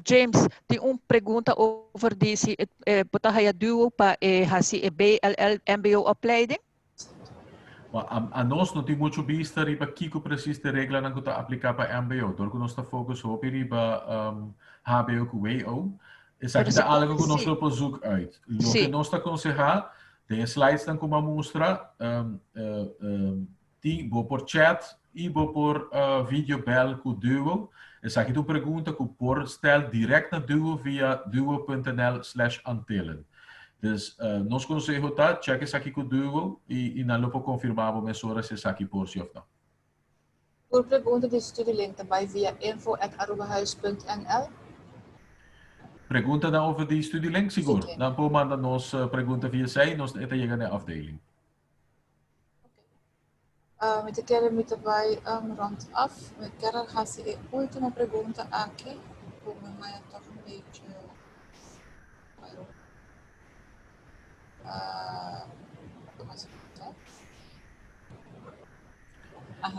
James, tin un pregunta over di si bo ta haya duo pa e hasi e BLL MBO opleiding. Well, a nos no tin mucho bista riba kiko precies de reglanan ku ta apliká pa MBO. Dor ku nos ta focus hopi riba HBO ku WO. Esaki ta algo ku nos lo por zoek uit. Loke nos ta konsehá, den e slidesnan ku mi a mustra, Tin, bo por chat i bo por video bel ku Duo. Esaki ta un pregunta ku por stel direct na Duo via duo.nl slash Antillen. Dus nos konseho ta check esaki ku Duo i nan lo por konfirmá bo mesora si esaki por si òf no. Tur pregunta di Studielink ta bai via info at arubahuis.nl. Preguntanan over di Studielink? Sigur. Nan por manda nos pregunta via esei, nos e ta yega na e afdeling. Mi ta kere mi ta bai rond af. Mi kier a hasi e ultimo pregunta aki, ku mi haya toch un beetje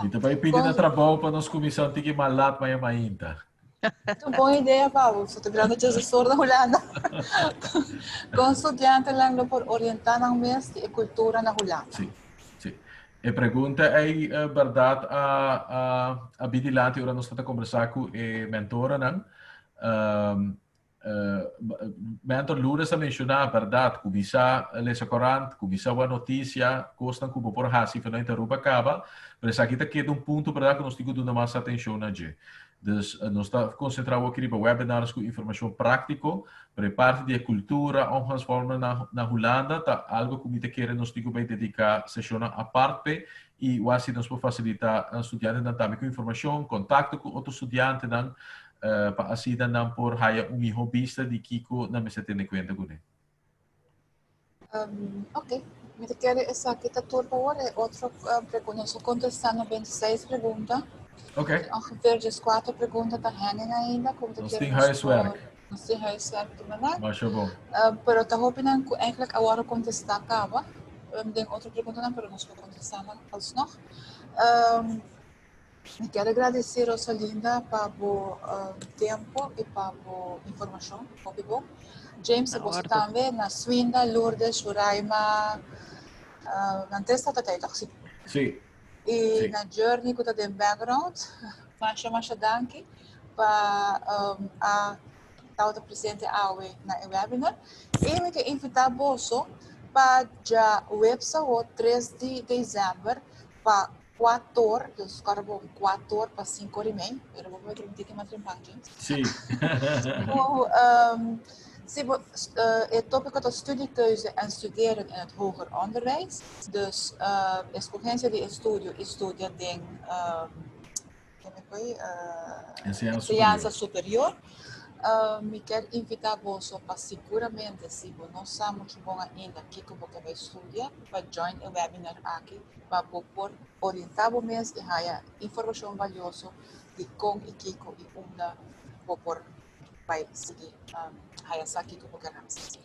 Mi ta bai pidi na trabou pa nos kuminsá un tiki mas lat maña mainta. Un bon idea, Pablo. So te mirando dje sor na Hulanda. Con studiantenan lo por orientá nan mes di e cultura na Hulanda? Sí, sí. E pregunta ei berdad a a a bi dilanti ora nos ta conversá cu e mentoranan. Mentor Lourdes a menciona berdad, cuminsa lesa corant, cuminsa wak noticia, cosnan cu bo por haci vanuit Aruba caba, pero esaki ta keda un punto berdad cu nos tin cu duna mas atencion na dje. Dus nos ta concentra awor riba webinars cu informacion practico, pero e parti di e cultura, omgangsvormen na na Hulanda ta algo cu mi ta kere nos tin cu bay dedica sesionnan apart p'e y wak si nos por facilita studiantenan tambe cu informacion, contacto cu otro studiantenan, pa asina nan por haya un miho bista di kiko nan mester tene kuenta kuné. Ok, mi ta kere esaki ta tur pa awor. E otro pregunta, nos a kontestá 96 pregunta. Ok. Ongeveer 14 pregunta ta hanging ainda. Ku mi ta Nos kere tin nos por huiswerk. Nos tin huiswerk te maná. Masha bon. Pero ta hopinan ku eigenlijk a wòrdu kontestá kaba den otro preguntanan, pero nos por kontestá nan alsnog. Mi kier agradeci Rosalinda pa bo tempo y pa bo informacion, hopi bon. James, Na boso orde. tambe, na Swinda, Lourdes, Shuraima, nan tres tata tey toch? Si. Si. Y Si. na Journey cu ta den background, masha masha danki pa a tabata presente awe na e webinar. Y mi ke invita boso pa djaweps awo 3 di december pa Kuator, dus kòrda bo kuator pa sinku ora i mei, pero bo por mete un tiki mas trempan, James. Sí. Ku, si bo, e tópiko ta studiekeuze en studeren in het hoger onderwijs. Dus eskogensia di estudio i studia den, enseñansa superior. Mi kier invitá boso pa siguramente si bo no sa muchu bon ainda kiko bo ke bai studia, pa join e webinar aki pa bo por orientá bo mes i haya informashon balioso di kon i kiko i unda bo por bai sigui haya sa kiko bo ke hasi.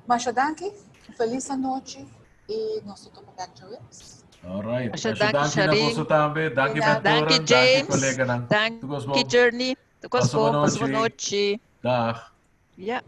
Masha danki, un felis anochi i nos ta topa bek djaweps. All right. Masha Masha danki, danki na Sharin. boso tambe. Danki Danki, mentoren, danki James. koleganan. Danki, Tur kos bon. Journey. Tur kos Pasa bon bon. Pasa bon nochi. nochi. Dag. Ja.